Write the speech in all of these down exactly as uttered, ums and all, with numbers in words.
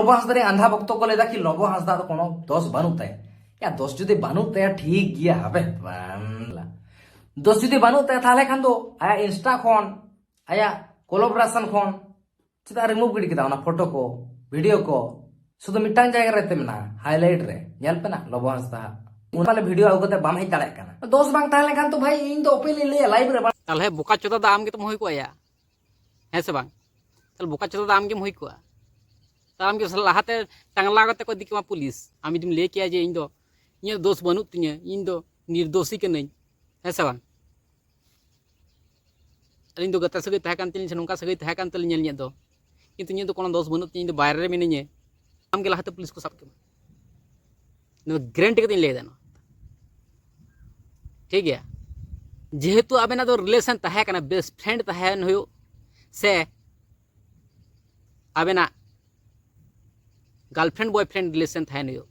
ᱞᱚᱵᱚ ᱦᱟᱸᱥᱫᱟ ᱨᱮ ᱟᱸᱫᱷᱟ ᱵᱷᱚᱠᱛᱚ ᱠᱚ ᱞᱟᱹᱭ ᱫᱟ ᱠᱤ ᱞᱚᱵᱚ ᱦᱟᱸᱥᱫᱟ ᱫᱚ ᱠᱳᱱᱳ ᱫᱳᱥ ᱵᱟᱹᱱᱩᱜ ᱛᱟᱭᱟ᱾ ᱭᱟ, ᱫᱳᱥ ᱡᱩᱫᱤ ᱵᱟᱹᱱᱩᱜ ᱛᱟᱭᱟ, ᱴᱷᱤᱠ ᱜᱮᱭᱟ, ᱦᱟᱯᱮ, ᱵᱟᱝᱞᱟ᱾ ᱫᱳᱥ ᱡᱩᱫᱤ ᱵᱟᱹᱱᱩᱜ ᱛᱟᱭᱟ, ᱛᱟᱦᱞᱮ ᱠᱷᱟᱱ ᱫᱚ ᱟᱭᱟᱜ Insta ᱠᱷᱚᱱ, ᱟᱭᱟᱜ collaboration ᱠᱷᱚᱱ ᱪᱮᱫᱟᱜ remove ᱜᱤᱰᱤ ᱠᱮᱫᱟ ᱚᱱᱟ ᱯᱷᱳᱴᱳ ᱠᱚ, ᱵᱷᱤᱰᱤᱭᱳ ᱠᱚ? ᱥᱩᱫᱷᱩ ᱢᱤᱫᱴᱟᱝ ᱡᱟᱭᱜᱟ ᱨᱮ ᱛᱮ ᱢᱮᱱᱟᱜᱼᱟ, highlight ᱨᱮ᱾ ᱧᱮᱞ ᱯᱮ ᱱᱟ, ᱞᱚᱵᱚ ᱦᱟᱸᱥᱫᱟ᱾ ᱩᱱ ᱯᱟᱞᱮ ᱵᱷᱤᱰᱤᱭᱳ ᱟᱹᱜᱩ ᱠᱟᱛᱮ ᱵᱟᱢ ᱦᱮᱡ ᱫᱟᱲᱮᱭᱟᱜ ᱠᱟᱱᱟ᱾ ᱫᱳᱥ ᱵᱟᱝ ᱛᱟᱦᱮᱸ ᱞᱮᱱᱠᱷᱟᱱ ᱛᱚ ᱵᱷᱟᱭ, ᱤᱧ ᱫᱚ openly ᱞᱟᱹᱭᱟ live ᱨᱮ, ᱵᱟᱝ? ᱛᱟᱦᱞᱮ ᱵᱚᱠᱟ ᱪᱳᱫᱟ ᱫᱚ ᱟᱢ ᱜᱮᱛᱚᱢ ᱦᱩᱭ ᱠᱚᱜᱼᱟ ᱭᱟ, ᱦᱮᱸ ᱥᱮ ᱵᱟᱝ? ᱛᱟᱦᱞᱮ ᱵᱚᱠᱟ ᱪᱳᱫᱟ ᱫᱚ ᱟᱢ ᱜᱮᱢ ᱦᱩᱭ ᱠᱚᱜᱼᱟ᱾ ᱛᱟᱦᱞᱮ ᱟᱢ ᱜᱮ ᱞᱟᱦᱟᱛᱮ ᱴᱟᱝᱞᱟ ᱠᱟᱛᱮ ᱠᱚ ᱤᱫᱤ ᱠᱮᱢᱟ ᱯᱩᱞᱤᱥ, ᱟᱢ ᱡᱩᱫᱤᱢ ᱞᱟᱹᱭ ᱠᱮᱭᱟ ᱡᱮ ᱤᱧ ᱫᱚ, ᱤᱧᱟᱹᱜ ᱫᱳᱥ ᱵᱟᱹᱱᱩᱜ ᱛᱤᱧᱟᱹ, ᱤᱧ ᱫᱚ ᱱᱤᱨᱫᱳᱥᱤ ᱠᱟᱹᱱᱟᱹᱧ, ᱦᱮᱸ ᱥᱮ ᱵᱟᱝ? ᱟᱹᱞᱤᱧ ᱫᱚ ᱜᱟᱛᱮ ᱥᱟᱹᱜᱟᱹᱭ ᱛᱟᱦᱮᱸ ᱠᱟᱱ ᱛᱟᱹᱞᱤᱧᱟ ᱥᱮ ᱱᱚᱝᱠᱟ ᱥᱟᱹᱜᱟᱹᱭ ᱛᱟᱦᱮᱸ ᱠᱟᱱ ᱛᱟᱹᱞᱤᱧᱟ ᱧᱮᱞ ᱧᱮᱞ ᱫᱚ, ᱠᱤᱱᱛᱩ ᱤᱧᱟᱹᱜ ᱫᱚ ᱠᱳᱱᱳ ᱫᱳᱥ ᱵᱟᱹᱱᱩᱜ ᱛᱤᱧᱟᱹ, ᱤᱧ ᱫᱚ ᱵᱟᱭᱨᱮ ᱨᱮ ᱢᱤᱱᱟᱹᱧᱟ᱾ ᱟᱢ ᱜᱮ ᱞᱟᱦᱟᱛᱮ ᱯᱩᱞᱤᱥ ᱠᱚ ᱥᱟᱵ ᱠᱮᱢᱟ᱾ ᱱᱚᱣᱟ ᱜᱮᱨᱮᱱᱴᱤ ᱠᱟᱛᱮᱧ ᱞᱟᱹᱭ ᱮᱫᱟ ᱱᱚᱣᱟ᱾ ᱴᱷᱤᱠ ᱜᱮᱭᱟ? ᱡᱮᱦᱮᱛᱩ ᱟᱵᱮᱱᱟᱜ ᱫᱚ ᱨᱤᱞᱮᱥᱚᱱ ᱛᱟᱦᱮᱸ ᱠᱟᱱᱟ, ᱵᱮᱥᱴ ᱯᱷᱨᱮᱱᱰ ᱛᱟᱦᱮᱱ ᱦᱩᱭᱩᱜ ᱥᱮ ᱟᱵᱮᱱᱟᱜ ᱜᱟᱨᱞᱯᱷᱨᱮᱱᱰ ᱵᱚᱭᱯᱷᱨᱮᱱᱰ ᱨᱤᱞᱮᱥᱚᱱ ᱛᱟᱦᱮᱱ ᱦᱩᱭᱩᱜ,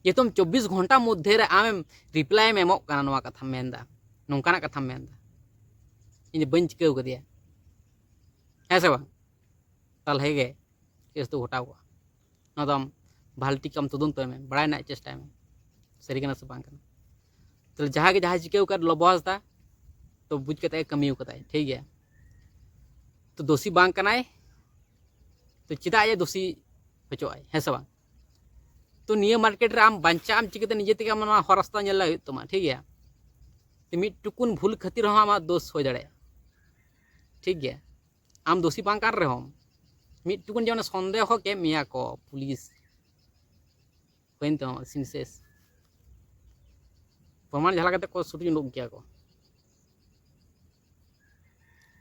ᱡᱮᱦᱮᱛᱩ ᱪᱚᱵᱵᱤᱥ ᱜᱷᱚᱱᱴᱟ ᱢᱚᱫᱽᱫᱷᱮ ᱨᱮ ᱟᱢᱮᱢ ᱨᱤᱯᱞᱟᱭ ᱮᱢ ᱮᱢᱚᱜ ᱠᱟᱱᱟ, ᱱᱚᱣᱟ ᱠᱟᱛᱷᱟᱢ ᱢᱮᱱᱫᱟ, ᱱᱚᱝᱠᱟᱱᱟᱜ ᱠᱟᱛᱷᱟᱢ ᱢᱮᱱᱫᱟ, ᱤᱧ ᱫᱚ ᱵᱟᱹᱧ ᱪᱤᱠᱟᱹᱣ ᱠᱟᱫᱮᱭᱟ, ᱦᱮᱸ ᱥᱮ ᱵᱟᱝ? ᱛᱟᱦᱞᱮ ᱜᱮ ᱠᱮᱥ ᱫᱚ ᱜᱷᱚᱴᱟᱣ ᱠᱚᱜᱼᱟ᱾ ᱱᱚᱣᱟ ᱫᱚ ᱟᱢ ᱵᱷᱟᱞᱴᱤ ᱠᱟᱢ ᱛᱚᱫᱚᱱᱛᱚᱭ ᱢᱮ, ᱵᱟᱲᱟᱭ ᱨᱮᱱᱟᱜ ᱪᱮᱥᱴᱟᱭ ᱢᱮ, ᱥᱟᱹᱨᱤ ᱠᱟᱱᱟ ᱥᱮ ᱵᱟᱝ ᱠᱟᱱᱟ᱾ ᱛᱟᱦᱞᱮ ᱡᱟᱦᱟᱸ ᱜᱮ ᱡᱟᱦᱟᱸᱭ ᱪᱤᱠᱟᱹᱣ ᱠᱟᱫ ᱞᱚᱵᱚ ᱦᱟᱸᱥᱫᱟ, ᱛᱚ ᱵᱩᱡᱽ ᱠᱟᱛᱮ ᱮ ᱠᱟᱹᱢᱤ ᱠᱟᱫᱟᱭ, ᱴᱷᱤᱠ ᱜᱮᱭᱟ? ᱛᱚ ᱫᱳᱥᱤ ᱵᱟᱝ ᱠᱟᱱᱟᱭ, ᱛᱚ ᱪᱮᱫᱟᱜ ᱮ ᱫᱳᱥᱤ ᱦᱚᱪᱚᱜᱼᱟᱭ, ᱦᱮᱸ ᱥᱮ ᱵᱟᱝ? ᱛᱚ ᱱᱤᱭᱟᱹ ᱢᱟᱨᱠᱮᱴ ᱨᱮ ᱟᱢ ᱵᱟᱧᱪᱟᱜ ᱟᱢ ᱪᱤᱠᱟᱹᱛᱮ? ᱱᱤᱡᱮ ᱛᱮᱜᱮ ᱟᱢ ᱱᱚᱣᱟ ᱦᱚᱨ ᱨᱟᱥᱛᱟ ᱧᱮᱞ ᱦᱩᱭᱩᱜ ᱛᱟᱢᱟ, ᱴᱷᱤᱠ ᱜᱮᱭᱟ? ᱛᱚ ᱢᱤᱫ ᱴᱩᱠᱩᱱ ᱵᱷᱩᱞ ᱠᱷᱟᱹᱛᱤᱨ ᱦᱚᱸ ᱟᱢᱟᱜ ᱫᱳᱥ ᱦᱩᱭ ᱫᱟᱲᱮᱭᱟᱜᱼᱟ, ᱴᱷᱤᱠ ᱜᱮᱭᱟ? ᱟᱢ ᱫᱳᱥᱤ ᱵᱟᱝ ᱠᱟᱱ ᱨᱮᱦᱚᱸᱢ, ᱢᱤᱫ ᱴᱩᱠᱩᱱ ᱡᱮ ᱚᱱᱟ ᱥᱚᱱᱫᱮᱦᱚ ᱠᱮᱫ ᱢᱮᱭᱟ ᱠᱚ ᱯᱩᱞᱤᱥ, ᱦᱩᱭᱮᱱ ᱛᱟᱢᱟ ᱥᱤᱱ ᱥᱮᱥ, ᱯᱨᱚᱢᱟᱱ ᱡᱟᱦᱟᱸ ᱞᱮᱠᱟᱛᱮ ᱠᱚ ᱥᱩᱴᱤᱝ ᱩᱰᱩᱠ ᱠᱮᱭᱟ ᱠᱚ᱾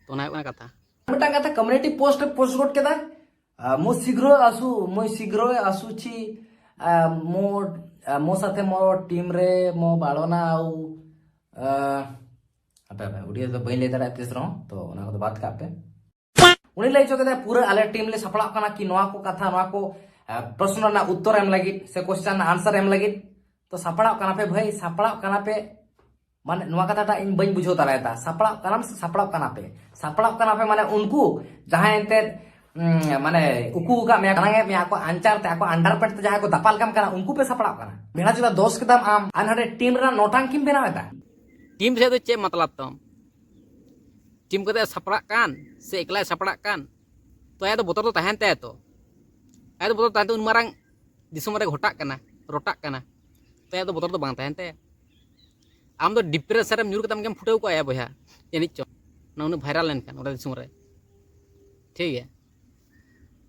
ᱛᱚ ᱚᱱᱟ ᱦᱩᱭᱩᱜ ᱠᱟᱱᱟ ᱠᱟᱛᱷᱟ᱾ ᱢᱤᱫᱴᱟᱝ ᱠᱟᱛᱷᱟ ᱠᱚᱢᱤᱭᱩᱱᱤᱴᱤ ᱯᱳᱥᱴ ᱨᱮ ᱯᱳᱥᱴ ᱜᱚᱫ ᱠᱮᱫᱟ, ᱟᱸ, ᱢᱳ ᱥᱤᱜᱽᱨᱳ ᱟᱥᱩ, ᱢᱳ ᱥᱤᱜᱽᱨᱳ ᱟᱥᱩᱪᱷᱤ, ᱟᱸ, ᱢᱳ, ᱟᱸ, ᱢᱳ ᱥᱟᱛᱷᱮ ᱢᱳ ᱴᱤᱢ ᱨᱮ ᱢᱳ ᱵᱟᱲᱚᱱᱟ ᱟᱩ, ᱟᱸ, ᱦᱟᱯᱮ, ᱦᱟᱯᱮ, ᱩᱰᱤᱭᱟ ᱫᱚ ᱵᱟᱹᱧ ᱞᱟᱹᱭ ᱫᱟᱲᱮᱭᱟᱜᱼᱟ ᱛᱤᱥ ᱨᱮᱦᱚᱸ, ᱛᱚ ᱚᱱᱟ ᱠᱚᱫᱚ ᱵᱟᱫ ᱠᱟᱜ ᱯᱮ᱾ ᱩᱱᱤ ᱞᱟᱹᱭ ᱦᱚᱪᱚ ᱠᱮᱫᱟᱭ, ᱯᱩᱨᱟᱹ ᱟᱞᱮ ᱴᱤᱢ ᱞᱮ ᱥᱟᱯᱲᱟᱜ ᱠᱟᱱᱟ ᱠᱤ ᱱᱚᱣᱟ ᱠᱚ ᱠᱟᱛᱷᱟ, ᱱᱚᱣᱟ ᱠᱚ, ᱟᱸ, ᱯᱨᱚᱥᱱᱚ ᱨᱮᱱᱟᱜ ᱩᱛᱛᱚᱨ ᱮᱢ ᱞᱟᱹᱜᱤᱫ ᱥᱮ ᱠᱚᱥᱪᱟᱱ ᱨᱮᱱᱟᱜ ᱟᱱᱥᱟᱨ ᱮᱢ ᱞᱟᱹᱜᱤᱫ᱾ ᱛᱚ ᱥᱟᱯᱲᱟᱜ ᱠᱟᱱᱟ ᱯᱮ ᱵᱷᱟᱹᱭ, ᱥᱟᱯᱲᱟᱜ ᱠᱟᱱᱟ ᱯᱮ, ᱢᱟᱱᱮ ᱱᱚᱣᱟ ᱠᱟᱛᱷᱟᱴᱟᱜ ᱤᱧ ᱵᱟᱹᱧ ᱵᱩᱡᱷᱟᱹᱣ ᱫᱟᱲᱮᱭᱟᱫᱟ᱾ ᱥᱟᱯᱲᱟᱜ ᱠᱟᱱᱟᱢ ᱥᱮ ᱥᱟᱯᱲᱟᱜ ᱠᱟᱱᱟ ᱯᱮ? ᱥᱟᱯᱲᱟᱜ ᱠᱟᱱᱟ ᱯᱮ ᱢᱟᱱᱮ ᱩᱱᱠᱩ ᱡᱟᱦᱟᱸᱭ ᱮᱱᱛᱮᱫ ᱩᱸ, ᱢᱟᱱᱮ ᱩᱠᱩ ᱟᱠᱟᱫ ᱢᱮᱭᱟ, ᱜᱟᱱᱟᱝ ᱮᱫ ᱢᱮᱭᱟ, ᱟᱠᱚ ᱟᱧᱪᱟᱨ ᱛᱮ, ᱟᱠᱚ underpant ᱛᱮ ᱡᱟᱦᱟᱸᱭ ᱠᱚ ᱫᱟᱯᱟᱞ ᱠᱟᱢ ᱠᱟᱱᱟ, ᱩᱱᱠᱩ ᱯᱮ ᱥᱟᱯᱲᱟᱜ ᱠᱟᱱᱟ᱾ ᱵᱮᱲᱟ ᱪᱮᱫᱟᱜ ᱫᱚᱥ ᱠᱮᱫᱟᱢ ᱟᱢ, ᱟᱨ ᱱᱚᱰᱮ ᱴᱤᱢ ᱨᱮᱱᱟᱜ ᱱᱚᱴᱟᱝ ᱠᱤᱢ ᱵᱮᱱᱟᱣ ᱮᱫᱟ? ᱴᱤᱢ ᱥᱮᱫ ᱫᱚ ᱪᱮᱫ ᱢᱚᱛᱞᱚᱵ ᱛᱟᱢ? ᱴᱤᱢ ᱠᱟᱛᱮ ᱥᱟᱯᱲᱟᱜ ᱠᱟᱱ ᱥᱮ ᱮᱠᱞᱟᱭ ᱥᱟᱯᱲᱟᱜ ᱠᱟᱱ, ᱛᱚ ᱟᱭᱟᱜ ᱫᱚ ᱵᱚᱛᱚᱨ ᱫᱚ ᱛᱟᱦᱮᱱ ᱛᱟᱭᱟ ᱛᱚ᱾ ᱟᱭᱟᱜ ᱫᱚ ᱵᱚᱛᱚᱨ ᱛᱟᱦᱮᱱ ᱛᱟᱭᱟ, ᱩᱱ ᱢᱟᱨᱟᱝ ᱫᱤᱥᱚᱢ ᱨᱮ ᱜᱷᱚᱴᱟᱜ ᱠᱟᱱᱟ, ᱨᱚᱴᱟᱜ ᱠᱟᱱᱟ, ᱛᱚ ᱟᱭᱟᱜ ᱫᱚ ᱵᱚᱛᱚᱨ ᱫᱚ ᱵᱟᱝ ᱛᱟᱦᱮᱱ ᱛᱟᱭᱟ᱾ ᱟᱢ ᱫᱚ depression ᱨᱮᱢ ᱧᱩᱨ ᱠᱟᱛᱮᱢ ᱜᱮᱢ ᱯᱷᱩᱴᱟᱹᱣ ᱠᱚᱜᱼᱟ ᱭᱟ ᱵᱚᱭᱦᱟ, ᱡᱟᱹᱱᱤᱡ ᱪᱚᱝ, ᱚᱱᱟ ᱩᱱᱟᱹᱜ viral ᱞᱮᱱᱠᱷᱟᱱ ᱜᱚᱴᱟ ᱫᱤᱥᱚᱢ ᱨᱮ, ᱴᱷᱤᱠ ᱜᱮᱭᱟ᱾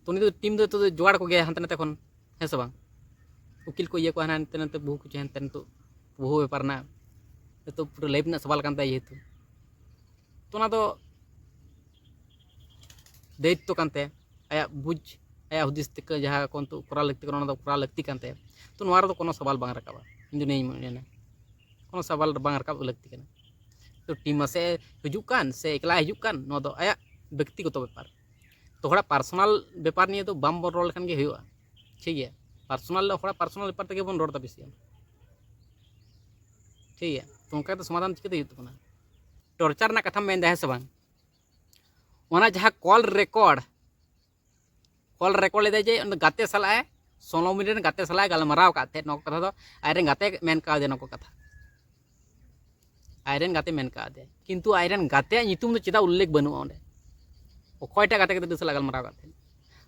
ᱛᱚ ᱩᱱᱤ ᱫᱚ ᱴᱤᱢ ᱫᱚ ᱱᱤᱛᱚᱜ ᱫᱚ ᱡᱚᱜᱟᱲ ᱠᱚᱜᱮᱭᱟ ᱦᱟᱱᱛᱮ ᱱᱟᱛᱮ ᱠᱷᱚᱱ, ᱦᱮᱸ ᱥᱮ ᱵᱟᱝ? ᱩᱠᱤᱞ ᱠᱚ ᱤᱭᱟᱹ ᱠᱚᱣᱟ ᱦᱟᱱᱛᱮ ᱱᱟᱛᱮ, ᱵᱚᱦᱩ ᱠᱤᱪᱷᱩ ᱦᱟᱱᱛᱮ ᱱᱤᱛᱚᱜ ᱵᱚᱦᱩ ᱵᱮᱯᱟᱨ ᱨᱮᱱᱟᱜ, ᱱᱤᱛᱚᱜ ᱯᱩᱨᱟᱹ life ᱨᱮᱱᱟᱜ ᱥᱟᱣᱟᱞ ᱠᱟᱱ ᱛᱟᱭᱟ ᱡᱮᱦᱮᱛᱩ᱾ ᱛᱚ ᱚᱱᱟ ᱫᱚ ᱫᱟᱭᱤᱛᱛᱚ ᱠᱟᱱ ᱛᱟᱭᱟ, ᱟᱭᱟᱜ ᱵᱩᱡᱽ, ᱟᱭᱟᱜ ᱦᱩᱫᱤᱥ ᱛᱮ ᱡᱟᱦᱟᱸ ᱠᱚ ᱱᱤᱛᱚᱜ ᱠᱚᱨᱟᱣ ᱞᱟᱹᱠᱛᱤ ᱠᱟᱱᱟ, ᱚᱱᱟ ᱫᱚ ᱠᱚᱨᱟᱣ ᱞᱟᱹᱠᱛᱤ ᱠᱟᱱ ᱛᱟᱭᱟ᱾ ᱛᱚ ᱱᱚᱣᱟ ᱨᱮᱫᱚ ᱠᱳᱱᱳ ᱥᱟᱣᱟᱞ ᱵᱟᱝ ᱨᱟᱠᱟᱵᱼᱟ, ᱤᱧ ᱫᱚ ᱱᱤᱭᱟᱹᱧ ᱢᱚᱱᱮᱭᱟ, ᱠᱳᱱᱳ ᱥᱟᱣᱟᱞ ᱵᱟᱝ ᱨᱟᱠᱟᱵ ᱞᱟᱹᱠᱛᱤ ᱠᱟᱱᱟ᱾ ᱛᱚ ᱴᱤᱢ ᱟᱥᱮ ᱦᱤᱡᱩᱜ ᱠᱟᱱ ᱥᱮ ᱮᱠᱞᱟ ᱦᱤᱡᱩᱜ ᱠᱟᱱ, ᱱᱚᱣᱟ ᱫᱚ ᱟᱭᱟᱜ ᱵᱮᱠᱛᱤᱜᱚᱛᱚ ᱵᱮᱯᱟᱨ᱾ ᱛᱚ ᱦᱚᱲᱟᱜ personal ᱵᱮᱯᱟᱨ ᱱᱤᱭᱮ ᱫᱚ ᱵᱟᱝ ᱵᱚᱱ ᱨᱚᱲ ᱞᱮᱠᱷᱟᱱ ᱜᱮ ᱦᱩᱭᱩᱜᱼᱟ, ᱴᱷᱤᱠ ᱜᱮᱭᱟ? Personal, ᱦᱚᱲᱟᱜ personal ᱵᱮᱯᱟᱨ ᱛᱮᱜᱮ ᱵᱚᱱ ᱨᱚᱲ ᱮᱫᱟ ᱵᱮᱥᱤ, ᱴᱷᱤᱠ ᱜᱮᱭᱟ? ᱛᱚ ᱚᱱᱠᱟ ᱠᱟᱛᱮ ᱥᱚᱢᱟᱫᱷᱟᱱ ᱪᱤᱠᱟᱹᱛᱮ ᱦᱩᱭᱩᱜ ᱛᱟᱵᱚᱱᱟ? Torture ᱨᱮᱱᱟᱜ ᱠᱟᱛᱷᱟᱢ ᱢᱮᱱᱫᱟ, ᱦᱮᱸ ᱥᱮ ᱵᱟᱝ? ᱚᱱᱟ ᱡᱟᱦᱟᱸ call record, call record ᱞᱮᱫᱟᱭ ᱡᱮ ᱩᱱᱤ ᱜᱟᱛᱮ ᱥᱟᱞᱟᱜ ᱮ, ᱥᱳᱞᱳ ᱢᱤᱱᱤᱴ ᱨᱮᱱ ᱜᱟᱛᱮ ᱥᱟᱞᱟᱜ ᱮ ᱜᱟᱞᱢᱟᱨᱟᱣ ᱟᱠᱟᱫ ᱛᱟᱦᱮᱸᱫ, ᱱᱚᱣᱟ ᱠᱚ ᱠᱟᱛᱷᱟ ᱫᱚ ᱟᱡᱨᱮᱱ ᱜᱟᱛᱮ ᱢᱮᱱ ᱠᱟᱣᱫᱮᱭᱟ, ᱱᱚᱣᱟ ᱠᱚ ᱠᱟᱛᱷᱟ ᱟᱡᱨᱮᱱ ᱜᱟᱛᱮ ᱢᱮᱱ ᱠᱟᱣᱫᱮᱭᱟ, ᱠᱤᱱᱛᱩ ᱟᱡᱨᱮᱱ ᱜᱟᱛᱮᱭᱟᱜ ᱧᱩᱛᱩᱢ ᱫᱚ ᱪᱮᱫᱟᱜ ᱩᱞᱞᱮᱠᱷ ᱵᱟᱹᱱᱩᱜᱼᱟ ᱚᱸᱰᱮ? ᱚᱠᱚᱭᱴᱟᱜ ᱜᱟᱛᱮ ᱜᱤᱫᱽᱨᱟᱹ ᱥᱟᱞᱟᱜ ᱜᱟᱞᱢᱟᱨᱟᱣ ᱟᱠᱟᱫ ᱛᱟᱦᱮᱸᱫ?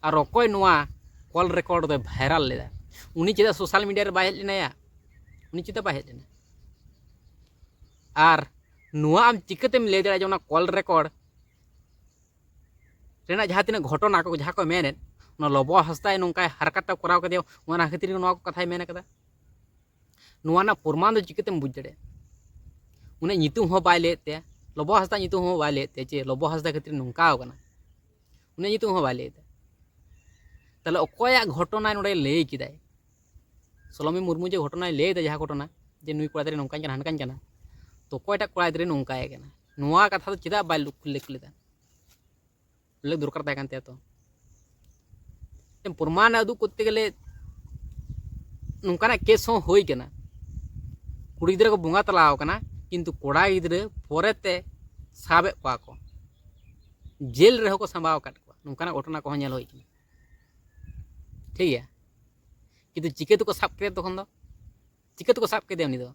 ᱟᱨ ᱚᱠᱚᱭ ᱱᱚᱣᱟ call record ᱫᱚᱭ viral ᱞᱮᱫᱟ? ᱩᱱᱤ ᱪᱮᱫᱟᱜ social media ᱨᱮ ᱵᱟᱭ ᱦᱮᱡ ᱞᱮᱱᱟᱭᱟ? ᱩᱱᱤ ᱪᱮᱫᱟᱜ ᱵᱟᱭ ᱦᱮᱡ ᱞᱮᱱᱟ? ᱟᱨ ᱱᱚᱣᱟ ᱟᱢ ᱪᱤᱠᱟᱹᱛᱮᱢ ᱞᱟᱹᱭ ᱫᱟᱲᱮᱭᱟᱜᱼᱟ ᱡᱮ ᱚᱱᱟ call record ᱨᱮᱱᱟᱜ ᱡᱟᱦᱟᱸ ᱛᱤᱱᱟᱹᱜ ᱜᱷᱚᱴᱚᱱᱟ ᱠᱚ, ᱡᱟᱦᱟᱸ ᱠᱚ ᱢᱮᱱᱮᱫ, ᱚᱱᱟ ᱞᱚᱵᱚ ᱦᱟᱸᱥᱫᱟᱭ ᱱᱚᱝᱠᱟᱭ ᱦᱟᱨᱠᱟᱛ ᱠᱚᱨᱟᱣ ᱠᱮᱫᱮᱭᱟ, ᱚᱱᱟ ᱠᱷᱟᱹᱛᱤᱨ ᱜᱮ ᱱᱚᱣᱟ ᱠᱚ ᱠᱟᱛᱷᱟᱭ ᱢᱮᱱ ᱠᱟᱫᱟ? ᱱᱚᱣᱟ ᱨᱮᱱᱟᱜ ᱯᱨᱚᱢᱟᱱ ᱫᱚ ᱪᱤᱠᱟᱹᱛᱮᱢ ᱵᱩᱡᱽ ᱫᱟᱲᱮᱭᱟᱜᱼᱟ? ᱩᱱᱤᱭᱟᱜ ᱧᱩᱛᱩᱢ ᱦᱚᱸ ᱵᱟᱭ ᱞᱟᱹᱭᱮᱫ ᱛᱟᱭᱟ, ᱞᱚᱵᱚ ᱦᱟᱸᱥᱫᱟ ᱧᱩᱛᱩᱢ ᱦᱚᱸ ᱵᱟᱭ ᱞᱟᱹᱭᱮᱫ ᱛᱟᱭᱟ ᱡᱮ ᱞᱚᱵᱚ ᱦᱟᱸᱥᱫᱟ ᱠᱷᱟᱹᱛᱤᱨ ᱱᱚᱝᱠᱟᱣ ᱠᱟᱱᱟ, ᱩᱱᱤᱭᱟᱜ ᱧᱩᱛᱩᱢ ᱦᱚᱸ ᱵᱟᱭ ᱞᱟᱹᱭᱮᱫᱟ᱾ ᱛᱟᱦᱞᱮ ᱚᱠᱚᱭᱟᱜ ᱜᱷᱚᱴᱚᱱᱟᱭ ᱱᱚᱰᱮ ᱞᱟᱹᱭ ᱠᱮᱫᱟᱭ? ᱥᱳᱞᱳᱢᱤ ᱢᱩᱨᱢᱩ ᱡᱮ ᱜᱷᱚᱴᱚᱱᱟᱭ ᱞᱟᱹᱭ ᱮᱫᱟ, ᱡᱟᱦᱟᱸ ᱜᱷᱚᱴᱚᱱᱟ, ᱡᱮ ᱱᱩᱭ ᱠᱚᱲᱟ ᱜᱤᱫᱽᱨᱟᱹ ᱱᱚᱝᱠᱟᱧ ᱠᱟᱱᱟ, ᱦᱟᱱᱠᱟᱧ ᱠᱟᱱᱟ, ᱛᱚ ᱚᱠᱚᱭᱴᱟᱜ ᱠᱚᱲᱟ ᱜᱤᱫᱽᱨᱟᱹ ᱱᱚᱝᱠᱟᱭ ᱠᱟᱱᱟ? ᱱᱚᱣᱟ ᱠᱟᱛᱷᱟ ᱫᱚ ᱪᱮᱫᱟᱜ ᱵᱟᱭ ᱩᱞᱞᱮᱠᱷ ᱞᱮᱫᱟ? ᱩᱞᱞᱮᱠᱷ ᱫᱚᱨᱠᱟᱨ ᱛᱟᱦᱮᱸ ᱠᱟᱱ ᱛᱟᱭᱟ ᱛᱚ᱾ ᱯᱨᱚᱢᱟᱱ ᱩᱫᱩᱜ ᱠᱚᱨᱛᱮ ᱜᱮᱞᱮ ᱱᱚᱝᱠᱟᱱᱟᱜ ᱠᱮᱥ ᱦᱚᱸ ᱦᱩᱭ ᱠᱟᱱᱟ, ᱠᱩᱲᱤ ᱜᱤᱫᱽᱨᱟᱹ ᱠᱚ ᱵᱚᱸᱜᱟ ᱛᱟᱞᱟᱣ ᱠᱟᱱᱟ, ᱠᱤᱱᱛᱩ ᱠᱚᱲᱟ ᱜᱤᱫᱽᱨᱟᱹ ᱯᱚᱨᱮᱛᱮ ᱥᱟᱵᱮᱫ ᱠᱚᱣᱟ ᱠᱚ, ᱡᱮᱞ ᱨᱮᱦᱚᱸ ᱠᱚ ᱥᱟᱢᱵᱟᱣ ᱟᱠᱟᱫ ᱠᱚᱣᱟ᱾ ᱱᱚᱝᱠᱟᱱᱟᱜ ᱜᱷᱚᱴᱚᱱᱟ ᱠᱚᱦᱚᱸ ᱧᱮᱞ ᱦᱩᱭ ᱠᱟᱱᱟ᱾ ᱴᱷᱤᱠ ᱜᱮᱭᱟ, ᱠᱤᱱᱛᱩ ᱪᱤᱠᱟᱹ ᱛᱮᱠᱚ ᱥᱟᱵ ᱠᱮᱫᱮᱭᱟ ᱛᱚᱠᱷᱚᱱ ᱫᱚ? ᱪᱤᱠᱟᱹ ᱛᱮᱠᱚ ᱥᱟᱵ ᱠᱮᱫᱮᱭᱟ ᱩᱱᱤ ᱫᱚ?